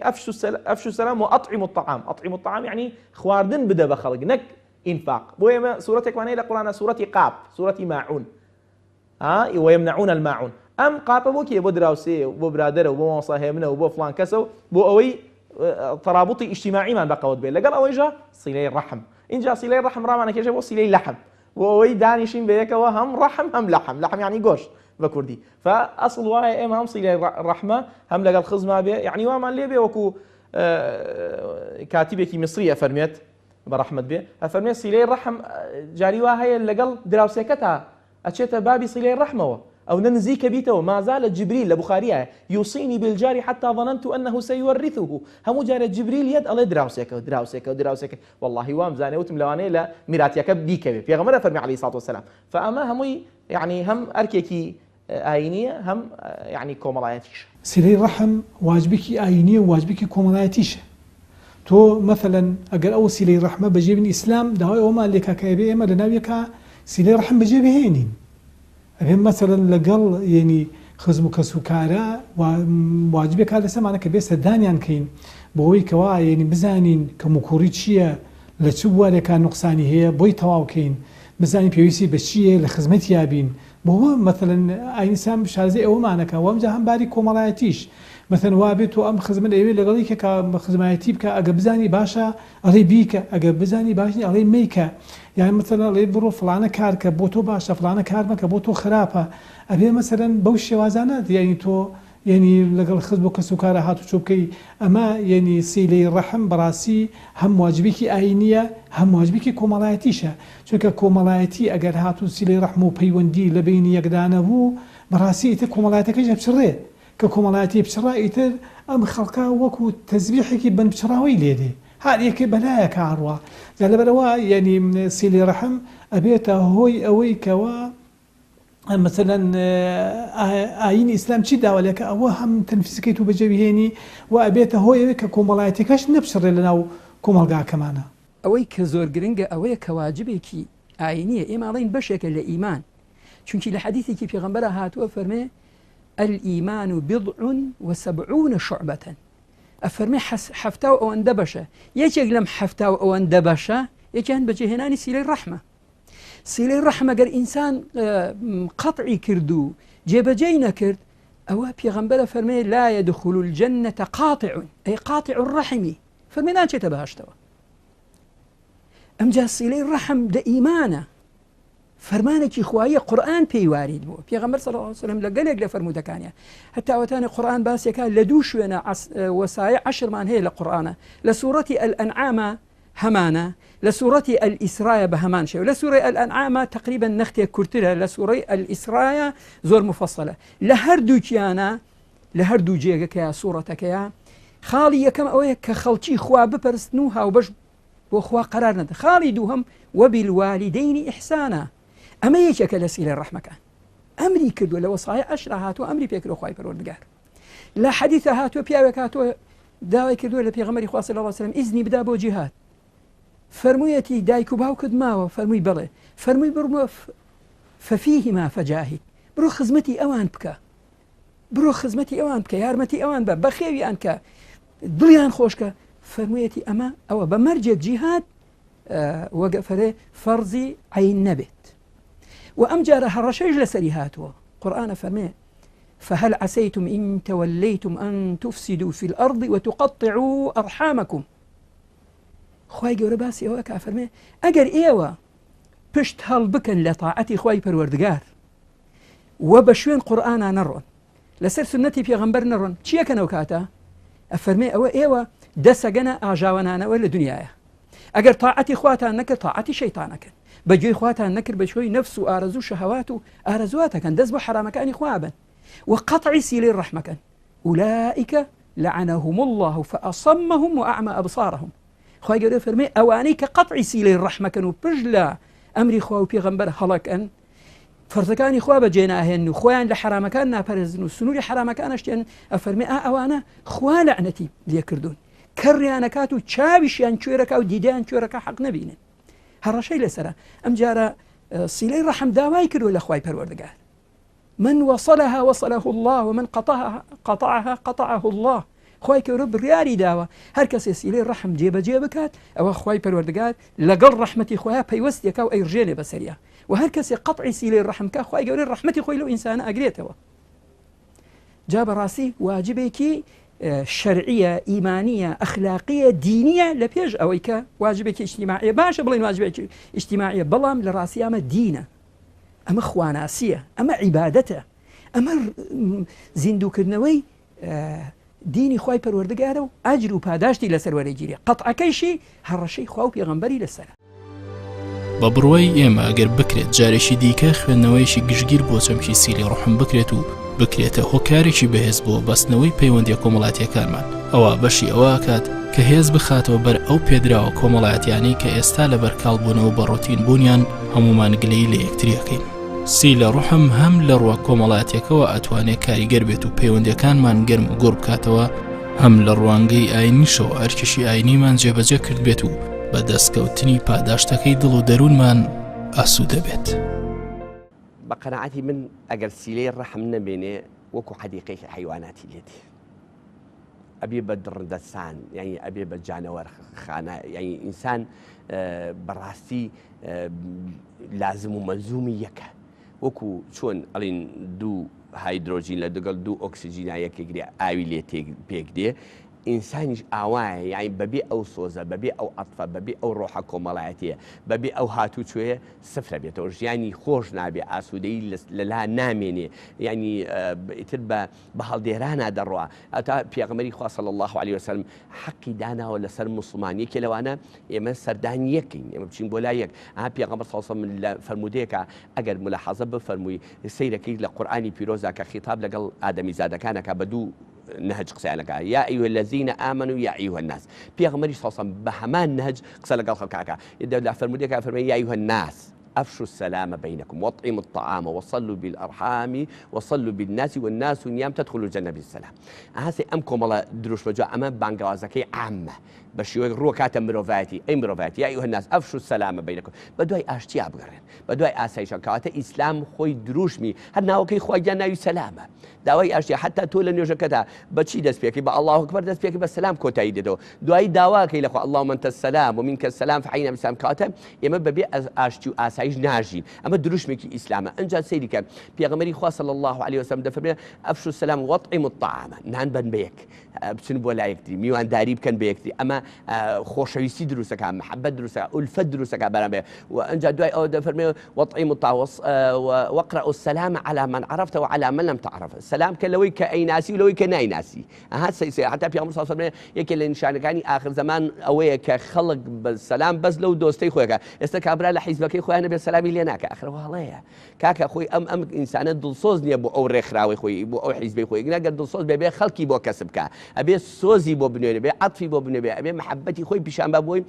ئەفشو السلام و ئەطعموا الطعام ئەطعموا الطعام یعنی خواردن بدە بە خەڵک نەک ئینفاق بۆ ئێمە سورەتێکمان هەیە لە قورئانا سورەتی قاپ سورەتی ماعون ها ويمنعون الماعون ئەم قاپە بۆ کێ بۆ دراوسێ و بۆ برادەرە و بۆ مامۆستا هێمنە و بۆ فڵان کەسە و بۆ ئەوەی تەرابوتی ئیجتیماعیمان بەقەوت بێت لەگەڵ ئەوەیشا سیلەی ڕەحم اینجا سیلەی ڕەحم ڕامانەکێشێ بۆ سیلەی لەحم بۆ ئەوەی دانیشین بە یەکەوە هەم ڕەحم هەم لەحم لەحم یعنی گۆشت بە کوردی فەئەسڵ وایە ئێمە هەم سیلەی ڕەحمە هەم لەگەڵ خزما بێ یعنی وامان لێ بێ وەکو کاتیبێکی میسری ئەفەرمێت بەڕەحمەت بێ ئەفەرمێ سیلەی ڕەحم جاری وا هەیە لەگەڵ دراوسێکەتا ئەچێتە بابی سیلەی ڕەحمەوە ئەونە نزیکە بیتەوە مازالە جبریل لە بوخاریایە یوصینی بالجار حتی ظننت انه سیورثه هەموو جارێ جبریل یەت ئەڵێ دراوسێکە دراوسێکە دراوسێکە واللهی وام زانێ وتم لەوانەیە لە میراتیەکە بیکەوێ پێغەمبەر ئەفەرمێ علیه الصلاة والسلام فئەمە هەمووی یعنی هەم ئەرکێکی ئایینیە هەم یەعنی کۆمەڵایەتیشە. سیلەی ڕەحم واجبێکی ئایینیە و واجبێکی کۆمەڵایەتیشە. تۆ مەسەلەن ئەگەر ئەو سیلەی ڕەحمە بەجێ بێنی ئیسلام داوای ئەوەمان لێکا کە ئەبێ ئێمە لەناو یەکا سیلەی ڕەحم بەجێ بهێنین. ئەبێ مەسەلەن لەگەڵ یەنی خزم و کەس و کارا واجبێکا لەسەرمانە کە بێ سەردانیان کەین بۆ ئەوەی کەوا یەنی بزانین کەموکوڕی چییە لە چ بوارێکا نوقسانی هەیە بۆی تەواو کەین بزانین پێویستی بە چییە لە خزمەتیا بین بۆ مەسەلەن ئاین ئیسلام شارەزای ئەوەمان ئەکا وە ئەمجا هەم باری کۆمەڵایەتیش مەسەلەن وابێ تۆ ئەم خزمە ئەیەوێ لەگەڵ یەکێکا خزمایەتی بکا ئەگەر بزانی باشە ئەڵێی بیکە ئەگەر بزانی باش نیە ئەڵێی مەیکە یان مەسەلەن ئەڵێی بڕۆ فڵانە کار کە بۆ تۆ باشە فڵانە کار مەکە بۆ تۆ خراپە ئەبێ مەسەلەن بەو شێوازانە یانی تۆ یەنی لەگەڵ خزم و کەسوکارا هاتوچۆ بکەی ئەمە یەنی سیلەی ڕەحم بەڕاستی هەم واجبێکی ئاینیە هەم واجبێکی کۆمەڵایەتیشە چونکە کۆمەڵایەتی ئەگەر هاتوو سیلەی ڕەحم و پەیوەندی لە بەینی یەکدا نەبوو بەڕاستی ئیتر کۆمەڵایەتەکەش ئەپچڕێ کە کۆمەڵایەتی پچڕا ئیتر ئەم خەڵکە وەکو تەزبیحێکی بن پچڕاوەی لێدێ هەر یەکێ بەلایەکا ئەڕوا جا لەبەرئەوە یەنی سیلەی ڕەحم ئەبێتە هۆی ئەوەی کەوا مەسەلەن ئایینی ئیسلام چی داوا لێکە ئەوە هەم تەنفیزکەیت و بەجێ بهێنی و ئەبێتە هۆی ئەوەی کە کۆمەڵایەتیەکەش نەپچڕێ لەناو کۆمەڵگاکەمانا. ئەوەی کە زۆر گرنگە ئەوەیە کە واجبێکی ئایینیە ئێمە ئەڵێین بەشێکە لە ئیمان چونکی لە حەدیثێکی پێغەمبەرا هاتووە فەرمێ الإیمان بضع وسبعون شعبة ئەفەرمێ حەفتا و ئەوەندە بەشە یەکێک لەم حەفتا و ئەوەندە بەشە یەکیان بەجێهێنانی سیلەی ڕەحمە سیلەی ڕەحم ئەگەر ئینسان قەتعی کرد و جێبەجێی نەکرد ئەوە پێغەمبەرە فەرمێ لا يدخل الجنة قاطع ئەی قاطع الرحمی فەرمێ ناچێتە بەهشتەوە ئەمجا سیلەی ڕەحم لە ئیمانە فەرمانێکی خواییە قورئان پێی وارید بووە پێغەمبەر صلی الله علیه وسلم لە گەلێک لە فەرموودەکانیان هەتا وەتانە قورئان باسێکا لە دوو شوێنە وەسایە عەشرمان هەیە لە قورئانە لە سوڕەتی الانعامە هەمانە لە سوڕەتی الئیسرایە بە هەمان شێوە لە سوڕەی الانعامە تقریبا نەختێک کورترە لە سوڕەی الئیسرایە زۆر مفصلە لە هەردووکیانە. لە هەردوو جێگەکەیا سوڕەتەکەیا خاڵی یەکەم ئەوەیە کە خەڵکی خوا بپەرستن و هاوبەش بۆ خوا قەرار نەدەن خاڵی دووهەم وبالوالدین احسانا ئەمە یەکێکە لە سیلەی ڕەحمەکان ئەمری کردووە لە وەسایە عەشرا هاتووە ئەمری پێکرۆ خوای پەروەردگار لە حەدیثە هاتووە پیاوێک هاتووە داوای کردووە لە پێغەمبەری خوا صلی الله علیه وسلم ئیزنی بدا بۆ جیهاد فەرموویەتی دایک و باوکت ماوە فەرمووی بەڵێ فەرمووی بڕمە ففیهما فجاهد بڕۆ خزمەتی ئەوان بکە بڕۆ خزمەتی ئەوان بکە یارمەتی ئەوان بە بەخێویان کە دڵیان خۆشکە فەرموویەتی ئەمە ئەوە بە مەرجێک جیهاد وەگەفەرێ فەرزی عین نەبێت و ئەم جارە هەڕەشەیش لەسەری هاتووە قورآانە فەرمێ فهل عسيتم إن توليتم أن تفسدوا في الأرض وتقطعوا أرحامكم خوای گەورە باسی ئەوە ئەکا فەرمێ ئەگەر ئێوە پشت هەڵ بکەن لە تاعەتی خوای پەروەردگار و بە شوێن قورئانا نەڕۆن لەسەر سنەتی پێغەمبەر نەڕۆن چیەکەن ئەو کاتە ئەفەرمێ ئەوە ئێوە دەسەگەنە ئاژاوەنانەوە لە دنیاە ئەگەر تاعەتی خواتان نەکرد تاعەتی شەیتانەکەن بە گوێی خواتان نەکرد بە شوێی نەفس و ئارەزوو شەهوات و ئارەزواتەکەن دەست بۆ حرامەکانی خوا بن و قەتعی سیلەی ڕەحمەکەن أولئك لعنهم الله فأصمهم وأعمى أبصارهم خوای گەورە فەرمێ ئەوانەی کە قەتعی سیلەی ڕەحمەکەن و پشت لە ئەمری خوا و پێغەمبەر هەڵەکەن فەرزەکانی خوا بەجێ ناهێن و خۆیان لە حرامەکان ناپەرێزن و سنووری حرامەکان ئەشتێن ئەفەرمێ ئا ئەوانە خوا لەعنەتی لێکردوون کەڕیانەکات و چاویشیان کوێرەکە و دیدەیان کوێرەکە حەق نەبینن هەڕەشەی لەسرە ئەم جارە سیلەی ڕەحم داوای کردووە لە خوای پەروەردگار من وصلها وصله اللە ومن قطعها قطعها قطعه اللە خوای گەورە بڕیاری داوە هەر کەسێ سیلەی ڕەحم جێبەجێ بکات ئەوە خوای پەروەردگار لەگەڵ ڕەحمەتی خۆیا پەیوەست یەکا و ئەیڕژێنێ بەسەریا و هەر کەسێ قەتعی سیلەی ڕەحم کا خوای گەورە ڕەحمەتی خۆی لەو ئینسانە ئەگرێتەوە جا بەڕاستی واجبێکی شەرعیە ئیمانیە ئەخلاقیە دینیە لە پێش ئەوەی کە واجبێکی ئیجتیماعیە باشە بڵێن واجبێکی ئیجتیماعیە بەڵام لە ڕاستی ئەمە دینە ئەمە خواناسیە، ئەمە عیبادەتە، ئەمە زیندووکردنەوەی دینی خوای پەروەردگارە و ئەجر و پاداشتی لەسەر وەرەگیرێ، قەتعەکەیشی هەڕەشەی خوا و پێغەمبەری لەسەرە. بە بڕوای ئێمە ئەگەر بکرێت جارێکی دیکە خوێندنەوەیەکی گشتگیر بۆ چەمکی سیلی ڕەحم بکرێت و بکرێتە هۆکارێکی بەهێز بۆ بەستنەوەی پەیوەندیە کۆمەڵاتیەکانمان ئەوا بەشی ئەوە ئەکات کە هێز بخاتەوە بەر ئەو پێدراوە کۆمەڵایەتیانەی کە ئێستا لەبەر کاڵبوونەوە بە ڕۆتین بوونیان هەموومان گلەیی لە یەکتری ئەکەین. سیلە ڕوحم هەم لە ڕووە کۆمەڵایەتیەکەوە ئەتوانێ کاریگەر بێت و پەیوەندیەکانمان گەرم و گوڕ بکاتەوە، هەم لە ڕوانگەی ئاینیشەوە ئەرکێکی ئاینیمان جێبەجێ کردبێت و بە دەستکەوتنی پاداشتەکەی دڵ و دەروونمان ئاسوودە بێت. بە قەناعەتی من ئەگەر سیلەی ڕەحم نەمێنێ وەکو حەدیقەیەکی حەیواناتی لێ دێ. ئەبێ بە دڕندەسان یانی ئەبێ بە جانەوەر خانە یانی ئینسان بەڕاستی لازم و مەلزومی یەکە وەکو چۆن ئەڵین دوو هایدرۆجین لە دەگەڵ دوو ئۆکسجینا یەکێک ئاوی لێ پێک دێ ئینسانیش ئاوایە یانی بەبێ ئەو سۆزە بەبێ ئەو عەتفە بەبێ ئەو ڕۆحە کۆمەڵایەتیە بەبێ ئەو هاتوچۆیە سفرە بێتەوە ژیانی خۆش نابێ ئاسوودەی لەلا نامێنێ یانی ئیتر بە بە هەڵدێرانا دەڕوا ئەتا پێغەمبەری خوا صلی اللە علیە وسلم حەقی داناوە لەسەر موسڵمان یەکێ لەوانە ئێمە سەردانی یەکەین ئێمە بچین بۆ لای یەک ئا پێغەمبەر صلی اللە علیه وسلم لە فەرموودەیەکا ئەگەر ملاحەزە بفەرمووی سەیرەکەی لە قورئانی پیرۆزدا کە خیتاب لەگەڵ ئادەمیزادەکانەکە بە دوو نهج قسەیان لەکا یا ایها الذین آمنوا یا ایها الناس پێغەمبەری صلی اللە علیه وسلم بە هەمان نهج قسە لەگەڵ خەڵکا ئەکا لە فەرموودەیەکا فەرمووی یا ایها الناس افشوا السلام بینکم واطعموا الطعام وصلوا بالارحام وصلوا بالناس والناس نیام تدخلوا الجنە بالسلام ئەها سەی ئەم کۆمەڵە دروشمە جا ئەمە بانگەوازەکەی عامە بە شێوەیەک ڕووە کاتە مرۆڤایەتی ئەی مرۆڤایەتی یا ایها الناس افشوا السلام بینکم بە دوای ئاشتیا بگەڕێن بە دوای ئاسایشە کەواتە ئیسلام خۆی دروشمی هەر ناوەکەی خوای گیان ناوی سەلامە داوای ئاشتی حتا تۆ لە نوێژەکەدا بە چی دەست پێکەی بە اللە اکبر دەست پێکەی بە سەلام کۆتایی دێتەوە دوایی داواکەی لە خوا اللهم انت السلام ومنک السلام فحینا بالسلام کەواتە ئێمە بەبێ ئاشتی و ئاسایش ناژین ئەمە دروشمێکی ئیسلامە ئەنجا سەیری کە پێغەمبەری خوا صلی الله علیه وسلم دەفەرمێ افشوا السلام واطعموا الطعام نان بن بە یەک بچن بۆ لای یەکتری میوانداری بکەن بە یەکتری ئەمە خۆشەویستی دروستەکە محەبەت دروستەکە ئولفەت دروستەکە بەرامبەر و ئەنجا دوای ئەوە دەفەرمێ واطعموا الطعام واقرأوا السلام على من عرفت وعلى من لم تعرف سلام کە لەوەی کە ئەیناسی و لەوەی کە نایناسی ئەها سەی سەی حتا پیامبەر صلی الله علیه و یەکێ لە نیشانەکانی ئاخر زەمان ئەوەیە کە خەڵک بە سەلام بەس لەو دۆستەی خۆیەکە ئێستا کابرا لە حیزبەکەی خۆیانە. نەبێ سەلامی لێ ناکە ئەخر ئەوە هەڵەیە کاکە خۆی ئەم ئەم ئینسانە دڵسۆز نییە بۆ ئەو ڕێکخراوەی خۆی بۆ ئەو حیزبەی خۆی گەر دڵسۆز بێ بێ خەڵکی بۆ کەسب بکا ئەبێ سۆزی بۆ بنوێنێ بێ عەتفی بۆ بنوێ ئەبێ محەبەتی خۆی پیشان با بۆی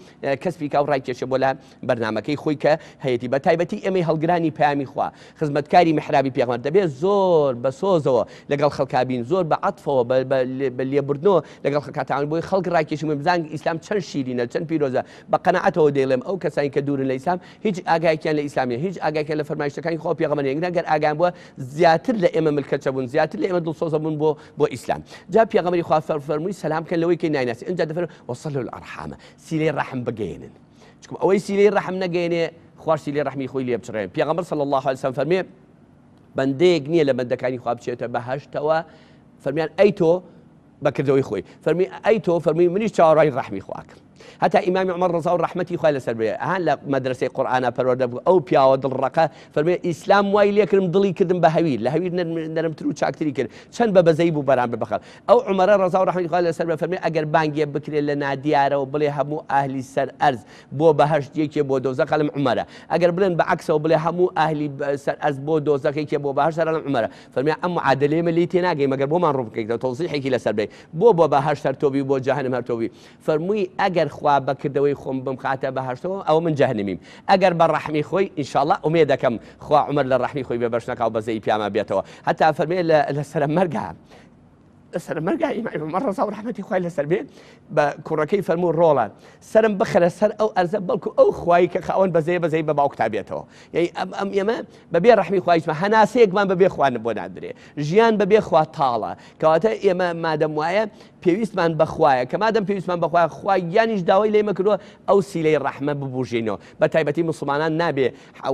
کەسبی کا و ڕایکێشێ بۆ لا بەرنامەکەی خۆی کە هەیەتی بە تایبەتی ئێمەی هەڵگرانی پەیامی خوا خزمەتکاری میحرابی پێغەمبەر دەبێ زۆر بە سۆزەوە لەگەڵ خەڵکا بین زۆر بە عەتفەوە بە لێبوردنەوە لەگەڵ خەڵکا تاوان بۆی خەڵک ڕاکێشین بزانین ئیسلام چەند شیرینە چەند پیرۆزە بە قەناعەتەوە دەیڵێم ئەو کەسانی کە دوورن لە ئیسلام هیچ ئاگایەکیان لە ئیسلام نیە هیچ ئاگایەکیان لە فەرمایشتەکانی خوا و پێغەمبەر نیە گەر ئاگایان بووە زیاتر لە ئێمە ملکەچە بوون زیاتر لە ئێمە دڵسۆزە بوون بۆ بۆ ئیسلام جا پێغەمبەری خوا فەرمووی سەلام بکەن لەوەی کە نایناسی ئینجا دەفەرموێ وصلوا الارحام سیلەی ڕەحم بگەیەنن چونکە ئەوەی سیلەی ڕەحم نەگەیەنێ خواش سیلەی ڕەحمی خۆی لێ بچڕێ پێغەمبەر صلی الله علیه وسلم فەرمێ بەندەیەک نییە لە بەندەکانی خوا بچێتە بەهەشتەوە فەرمیان ئەی تۆ بەکردەوەی خۆی فەرمی ئەی تۆ فەرمی منیش چاوەڕوانی ڕەحمی خواکەم هەتا ئیمامی عمر ڕەزا و ڕەحمەتی خوای لەسەر بێ ئەهان لە مەدرسەی قورئانا پەروەردە بوو ئەو پیاوە دڵڕەقە فەرمی ئیسلام وای لێکردم دڵی کردم بە هەویر لە هەویر نەرمتر و چاکتری کرد چەند بە بەزەی بوو بەرامبەر بە خەڵک ئەو عومەرە ڕەزا و ڕەحمەتی خوای لەسەر بێ فەرمی ئەگەر بانگێ بکرێ لە نادیارەوە بڵێ هەموو ئەهلی سەر ئەرز بۆ بەهەشت یەکێ بۆ دۆزەخ ئەڵێم عومەرە ئەگەر بڵێن بە عەکسەوە بڵێ هەموو ئەهلی سەر ئەرز بۆ دۆزەخ یەکێ بۆ بەهەشت ئەڵێم عومەرە فەرمی ئەم معادلەیە من لێی تێناگەی مەگەر بۆمان ڕوون بکەیتەوە تەوزیحێکی لەسەر بدەی بۆ بۆ بەهەشت هەر تۆ بی و بۆ جەهەنم هەر تۆ بی فەرمووی ئەگەر خوا بە کردەوەی خۆم بمخاتە بەهەشتەوە ئەوە من جەهەنمیم ئەگەر بە ڕەحمی خۆی ئینشاڵڵا ئومێد دەکەم خوا عومەر لە ڕەحمی خۆی بێبەش نەکا و بەزەیی پیاما بێتەوە هەتا فەرمێ لە سەرە مەرگا لەسەر مەرگا ئیمامی عومەر ڕەزا و ڕەحمەتی خوای لەسەر بێ بە کوڕەکەی فەرموو ڕۆڵە سەرم بخەرە سەر ئەو ئەرزە بەڵکو ئەو خوای کە خاوەن بەزەیە بەزەی بە باوکتا بێتەوە یعنی ئەم ئەم ئێمە بەبێ ڕەحمی خوایشمە هەناسەیەکمان بەبێ خوان بۆ نادرێ ژیان بەبێ خوا تاڵە کەواتە ئێمە مادەم وایە پێویستمان بەخوایە کە مادەم پێویستمان بەخوایە خوا گیانیش داوای لێمە کردووە ئەو سیلەی ڕەحمە ببوژێنەوە بە تایبەتی مسلمانان نابێ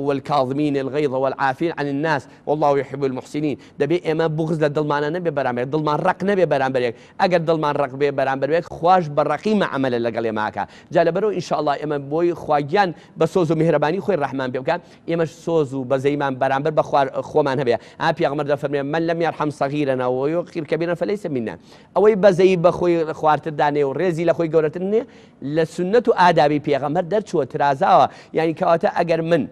والکاظمین الغیظ والعافین عن الناس واللە یحب المحسنین دەبێ ئێمە بوغز لە دڵمانا نەبێ بەرامبەر یەک دڵمان ڕەق نەبێ بەرامبەر یەک ئەگەر دڵمان ڕەق بێ بەرامبەر یەک خواش بە ڕەقی مەعامەلە لەگەڵ ئێمە ئەکا جا لەبەرئەوە ان شاء اللە ئێمە بۆی خوا گیان بە سۆز و میهرەبانی خۆی ڕەحمان پێ بکا ئێمەش سۆز و بەزەیمان بەرامبەر بە خوار خۆمان هەبێ ئا پێغەمبەر دەفەرمێ من لم یرحم صغیرنا ویوقر کبیرنا فلیس منا ئەوەی بەزەیی بە خۆی خوارتر دانێ و ڕێزی لە خۆی گەورەتر نێ لە سوننەت و ئادابی پێغەمبەر دەرچووە ترازاوە یانی کەواتە ئەگەر من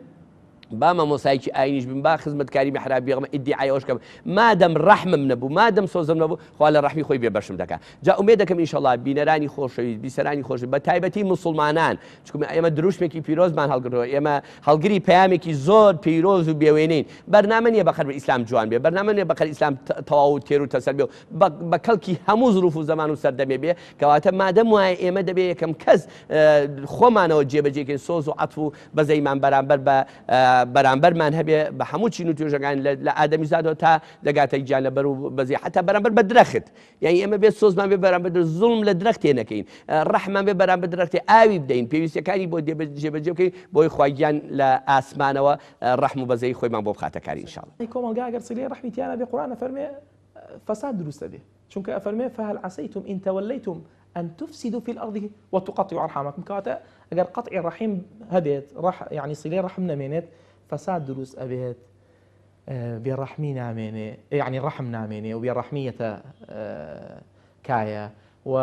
با مامۆستایەکی ئاینیش بم با خزمەتکاری میحراب بێغم ئیدیعای ئەوەش کەم مادەم ڕەحمم نەبوو مادەم سۆزم نەبوو خوا لە ڕەحمی خۆی بێبەشم دەکا جا ئومێد دەکەم ئینشەڵا بینەرانی خۆشەویست بیسەرانی خۆش بە تایبەتی موسڵمانان چونکە ئێمە دروشمێکی پیرۆزمان هەڵگرتووە ئێمە هەڵگری پەیامێکی زۆر پیرۆز و بێوێنەین بەرنامە نییە بەقەر ئیسلام جوان بێ بەرنامە نییە بەقەر ئیسلام تەواو و تێر و تەسەل بێ و بە کەڵکی هەموو زروف و زەمان و سەردەمێ بێ کەواتە مادەم وایە ئێمە دەبێ یەکەم کەس خۆمانەوە جێبەجێکەین سۆز و عەتف و بەزەیمان بەرامبەر بە بەرامبەرمان هەبێ بە هەموو چین و توێژەکان لە ئادەمیزادەوە تا دەگاتە گیانلەبەر و بەزی حتا بەرامبەر بە درەخت یعنی ئێمە بێت سۆزمان بێ بەرامبەر زوڵم لە درەختێ نەکەین ڕەحمان بێ بەرامبەر درەختێ ئاوی بدەین پێویستەکانی بۆ جێبەجێ بکەین بۆی خوا گیان لە ئاسمانەوە ڕەحم و بەزەی خۆیمان بۆ بخاتە کاری ان شاء الله. کۆمەڵگا ئەگەر سیلەی ڕەحمی تیا نەبێ قورئان ئەفەرمێ فەساد دروست ئەبێ چونکە ئەفەرمێ فهل عسیتم ان تولیتم ان تفسدوا فی الارض وتقطعوا ارحامکم کەواتە ئەگەر قەطعی ڕەحیم هەبێت ڕەح یعنی سیلەی ڕەحم نەمێنێت فەساد دروست ئەبێت بێڕەحمی نامێنێ یعنی ڕەحم نامێنێ و بێڕەحمیەتە کایە و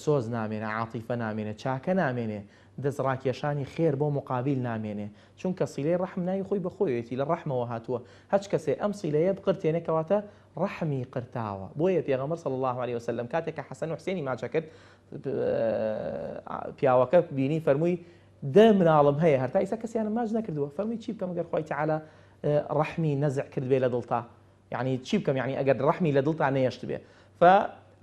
سۆز نامێنێ عاتیفە نامێنێ چاکە نامێنێ دەست ڕاکێشانی خێر بۆ مقابیل نامێنێ چونکە سیلەی ڕەحم ناوی خۆی بەخۆیەتی لە ڕەحمەوە هاتووە هەچ کەسێ ئەم سیلەیە بقرتێنێ کەواتە ڕەحمی قرتاوە بۆیە پێغەمبەر صلی اللە علیە وسلم کاتێک کە حەسەن و حسێنی ماچە کرد پیاوەکە بینی فەرمووی دە مناڵم هەیە هەرتا ئیسا کەسیانم ماچ نەکردووە فەرمووی چی بکەم گەر خوای تەعالا ڕەحمی نەزع کرد بێ لە دڵتا یعنی چی بکەم یعنی ئەگەر ڕەحمی لە دڵتا نەیەشت بێ ف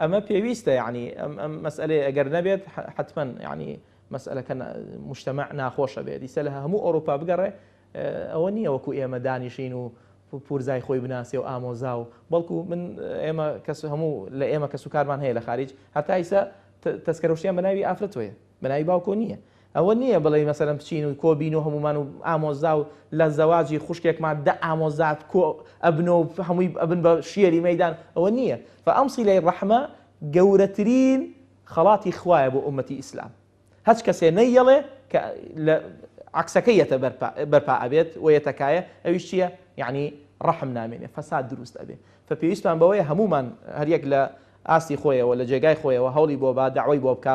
ئەمە پێویستە یعنی ئەم ئەم مەسئلەیە ئەگەر نەبێت حتمما یعنی مەسئلەکە مجتمع ناخۆشە بێت ئیسە لە هەموو ئەوروپا بگەڕێ ئەوە نییە وەکو ئێمە دانیشین و پورزای خۆی بناسێ و ئامۆزا و بەڵکو من ئێمە کەس هەموو لە ئێمە کەس و کارمان هەیە لە خاریج هەتا ئیسە تەسکەرەوشیان بە ناوی ئافرەتۆیە بە ناوی باوکۆ نییە ئەوە نییە بڵێ مەسەلەن بچین و کۆبین و هەمومان و ئامۆزا و لە زەواجی خوشکێکمان دە ئامۆزات کۆ ئەبن و هەمووی ئەبن بە شێری مەدان ئەوە نییە فئەم سیلەی ڕەحمە گەورەترین خەڵاتی خوایە بۆ ئومەتی ئیسلام هەچ کەسێ نەیەڵێ کە لە عەکسەکەی یەتە بەرپا ئەبێت و یەتە کایە ئەویش چییە یعنی ڕەحم نامێنێ فەساد دروست ئەبێ فە پێویستمان بەوەیە هەمومان هەریەک لە ئاستی خۆیەوە لە جێگای خۆیەوە هەوڵی بۆ با دەعوەی بۆ بکا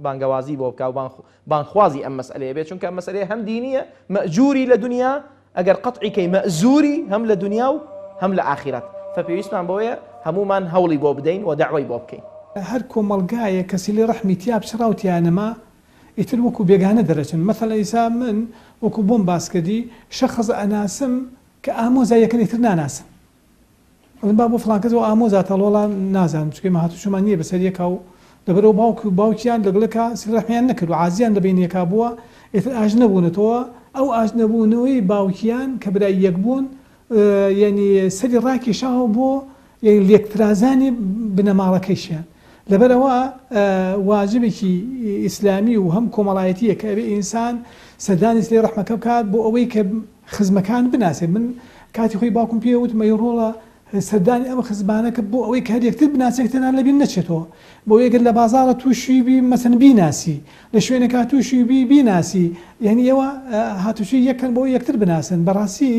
بانگەوازی بۆ بکا و بانگخوازی ئەم مەسئەلەیە بێت چونکە ئەم مەسئەلەیە هەم دینیە مەئجوری لە دنیا ئەگەر قەتعی کەی مەئزوری هەم لە دنیا و هەم لە ئاخیرەت فەپێویستمان بەوەیە هەموومان هەوڵی بۆ بدەین و دەعوەی بۆ بکەین. هەر کۆمەڵگایەک کە سیلەی ڕەحمی تیا پچڕا و تیا نەما ئیتر وەکو بێگانە دەرەچن مەسەلەن ئیسا من وەکو بۆم باس کردی شەخس ئەناسم کە ئامۆزای یەکن ئیتر ناناسن ئەڵێم با بۆ فڵان کەس ئەوە ئامۆزاتە ئەڵێ وەڵا نازانم چونکە ئێمە هاتوچۆمان نییە بەسەر یەکا و لەبەرئەوە باوک و باوکیان لەگەڵ یەکا سیلەی ڕەحمیان نەکردوە عازیان لە بەینی یەکا بووە ئیتر ئاشت نەبوونەتەوە ئەو ئاشت نەبوونەوەی باوکیان کە برای یەک بوون یانی سەری ڕاکێشاوە بۆ یانی لێکترازانی بنەماڵەکەیشیان لەبەرئەوە واجبێکی ئیسلامی و هەم کۆمەڵایەتیە کە ئەبێ ئینسان سەردانی سلەی ڕەحمەکە بکات بۆ ئەوەی کە خزمەکان بناسێت من کاتی خۆی باوکم پێ وتم ئەی ڕۆڵە سەردانی ئەم خزمانە کە بۆ ئەوەی کە هەر یەکتر بناسێت تەنها لەبیر نەچێتەوە بۆ ئەوەی گەر لە بازاڕە تووشی بی مەسەن بیناسی لە شوێنێکا تووشی بی بیناسی یعنی ئێوە هاتوچۆی یەکەن بۆ یەکتر بناسن بەڕاستی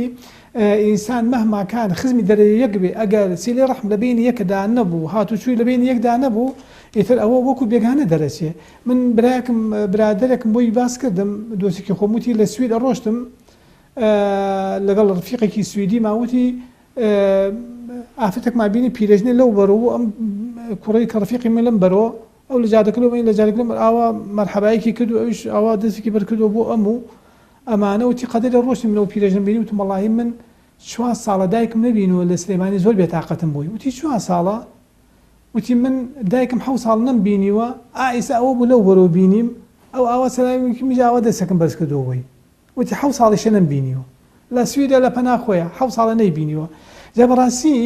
ئینسان مەهما کان خزمی دەرەجە یەک بێ ئەگەر سیلەی ڕەحم لە بەینی یەکدا نەبوو هاتوچۆی لە بەینی یەکدا نەبوو ئیتر ئەوە وەکو بێگانە دەرەچێ من برایەکم برادەرێکم بۆی باس کردم دۆستێکی خۆم وتی لە سوید ئەڕۆشتم لەگەڵ ڕفیقێکی سویدیما وتی ئافرەتێکمان بینی پیرەژنێ لەو بەرۆ بوو ئەم کوڕەی کە ڕفیقی من لەم بەرۆ ئەو لە جادەکە لەو لە جادەکە لەم ئاوا مەرحەبایەکی کرد و ئەویش ئاوا دەستێکی بەر کردەوە بۆ ئەم و ئەمانە وتی قەدەرێ ڕۆشتین من ئەو پیرەژنەم بینی وتم وەڵاهی من چوار ساڵە دایکم نەبینیوە لە سلێمانی زۆر بێتاقەتم بووی وتی چوار ساڵە وتی من دایکم حەوت ساڵ نەم بینیوە ئا ئیستا ئەوە بوو لەو بەرەو بینیم ئەو ئاوا سەلامی وتی منیش ئاوا دەستێکم بەرز کردەوە بۆی وتی حەوت ساڵیشە نەم بینیوە لە سویدە لە پەنا خۆیە حەوت ساڵە نەیبینیوە جا بەڕاستی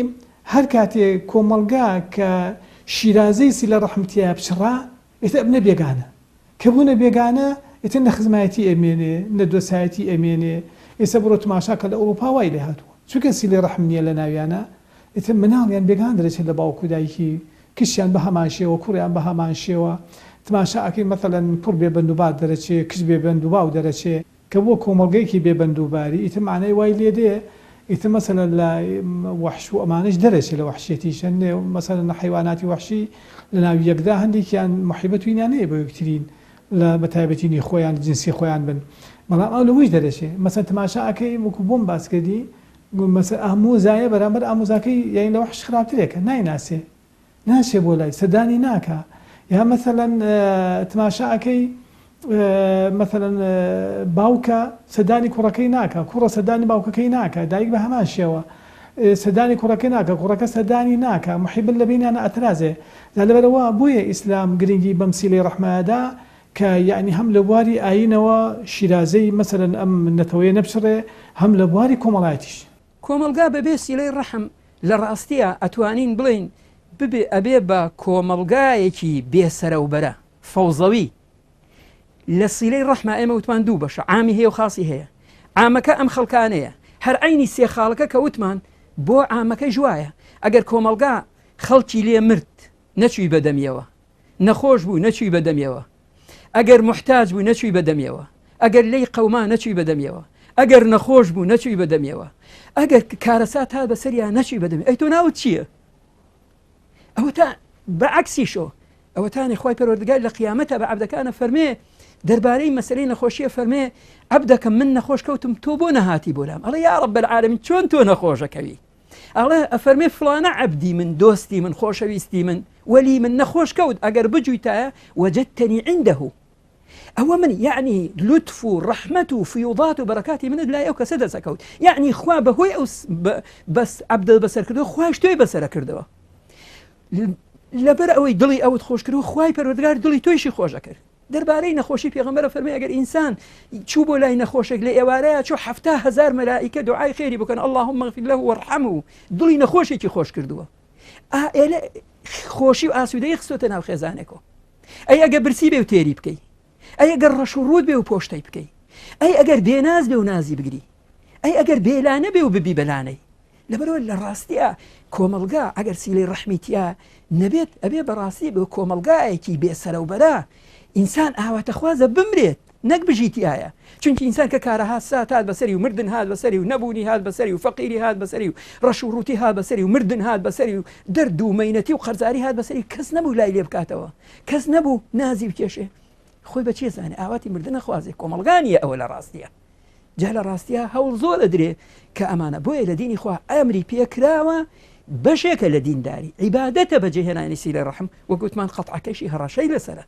هەر کاتێ کۆمەڵگا کە شیرازەی سیلە ڕەحم تیا پچڕا ئیتر ئەبنە بێگانە کە بوونە بێگانە ئیتر نە خزمایەتی ئەمێنێ نە دۆسایەتی ئەمێنێ ئێستا بڕۆ تماشا کە لە ئەوروپا وای لێ هاتووە چونکە سیلەی ڕەحم نییە لە ناویانا ئیتر مناڵیان بێگانە دەرەچێت لە باوک و دایکی کچیان بە هەمان شێوە کوڕیان بە هەمان شێوە تماشا ئەکەی مەسەلەن کوڕ بێ بەند و بار دەرەچێ کچ بێ بەند و باو دەرەچێ. کە بووە کۆمەڵگەیەکی بێ بەند و باری ئیتر مەعنای وای لێ دێ ئیتر مەسەلەن لە وەحش و ئەمانەش دەرەچێ لە وەحشیەتیش هەندێ مەسەلەن حەیواناتی وەحشی لە ناو یەکدا هەندێکیان موحیبەت و ئینیان هەیە بۆ یەکترین لە بە تایبەتی نی خۆیان جنسی خۆیان بن بەڵام ئەو لەوەیش دەرەچێ مەسەلەن تماشا ئەکەی وەکوو بۆم باس کردی مەسەلەن ئامۆزایە بەرامبەر ئامۆزاکەی یانی لە وەحش خراپترێکە نایناسێ ناچێ بۆ لای سەردانی ناکا یا مەسەلەن تماشا ئەکەی مەسەلەن باوکە سەردانی کوڕەکەی ناکا کوڕە سەردانی باوکەکەی ناکا دایک بە هەمان شێوە سەردانی کوڕەکەی ناکا کوڕەکە سەردانی ناکا محیبن لە بینیانە ئەترازێ جا لەبەرئەوە بۆیە ئیسلام گرنگی بەم سیلەی ڕەحمەدا کە یەعنی هەم لە بواری ئایینەوە شیرازەی مەسەلەن ئەم نەتەوەیە نەپچڕێ هەم لە بواری کۆمەڵایەتیش. کۆمەڵگا بەبێ سیلەی ڕەحم لە ڕاستیا ئەتوانین بڵێین ببێ ئەبێ بە کۆمەڵگایەکی بێ سەرەوبەرە، فەوزەوی. لە سیلەی ڕەحما ئێمە وتمان دوو بەشە، عامی هەیە و خاسی هەیە. عامەکە ئەم خەڵکانەیە. هەر عەینی سێ خاڵەکە کە وتمان بۆ عامەکەیش وایە. ئەگەر کۆمەڵگا خەڵکی لێ مرد نەچووی بە دەمیەوە، نەخۆش بوو نەچووی بە دەمیەوە، ئەگەر موحتاج بوو نەچووی بە دەمیەوە، ئەگەر لێی قەوما نەچووی بە دەمیەوە، ئەگەر نەخۆش بوو نەچووی بە دەمیەوە، ئەگەر کارەسات هات بەسەریا نەچووی بە دەمی، ئەی تۆ ناوت چییە؟ ئەوە تا بە عەکسیشۆ ئەوەتانێ خوای پەروەردگار لە قیامەتە بە عەبدەکانە فەرمێ دەربارەی مەسەلەی نەخۆشیە فەرمێ عەبدەکەم من نەخۆش کەوتم تۆ بۆ نەهاتی بۆ لام ئەڵێ یا رب العالمین چۆن تۆ نەخۆشەکەوی ئەڵێ ئەفەرمێ فڵانە عەبدی من دۆستی من خۆشەویستی من وەلی من نەخۆش کەوت ئەگەر بجویتایە وەجدتنی عنده ئەوە من یعنی لوتف و ڕەحمەت و فیوضات و بەرەکاتی منت لای ئەو کەسە دەسەکەوت یعنی خوا بەهۆی ئەو بەس عەبدە بەسەرکردەوە خوایش تۆی بەسەرە کردەوە لەبەر ئەوەی دڵی ئەوت خۆش کرد و خوای پەروەردگار دڵی تۆیشی خۆش ئەکرد دەربارەی نەخۆشی پێغەمبەر فەرمی ئەگەر ئینسان چوو بۆ لای نەخۆشێک لە ئێوارەیە چوو 70 هەزار مەلائیکە دوعای خێری بکەن اللهم اغفر له وارحمه دڵی نەخۆشێکی خۆش کردووە ئا ئێلە خۆشی و ئاسوودەی خستۆتە ناو خێزانێکەوە ئەی ئەگەر برسی بێ و تێری بکەی ئەی ئەگەر ڕەش و ڕووت بێ و پۆشتەی بکەی ئەی ئەگەر بێناز بێ و نازی بگری ئەی ئەگەر بێلانە بێ و ببی بەلانەی لەبەرئەوە لە ڕاستیا کۆمەڵگا ئەگەر سیلەی ڕەحمی تیا نەبێت ئەبێ بەڕاستی بە کۆمەڵگایەکی بێ سەرەوبەرە ئینسان ئاواتەخوازە بمرێت. نەک بژی تیایە چونکی ئینسان کە کارەهات سات هات بەسەری و مردن هات بەسەری و نەبوونی هات بەسەری و فەقیری هات بەسەری و ڕەش و ڕووتی هات بەسەری و مردن هات بەسەری و دەرد و مەینەتی و قەرزاری هات بەسەری کەس نەبوو لای لێ بکاتەوە کەس نەبوو نازی بکێشێ خۆی بە چێ زانێ ئاواتی مردنە خوازێ کۆمەڵگا نییە ئەوە لە ڕاستیە جا لە ڕاستیا هەوڵ زۆر ئەدرێ کە ئەمانە بۆیە لە دینی خوا ئەمری پێکراوە بەشێکە لە دینداری عیبادەتە بەجێهێنانی سیلەی ڕەحم وەک وتمان قەتعەکەشی هەڕەشەی لەسەرە.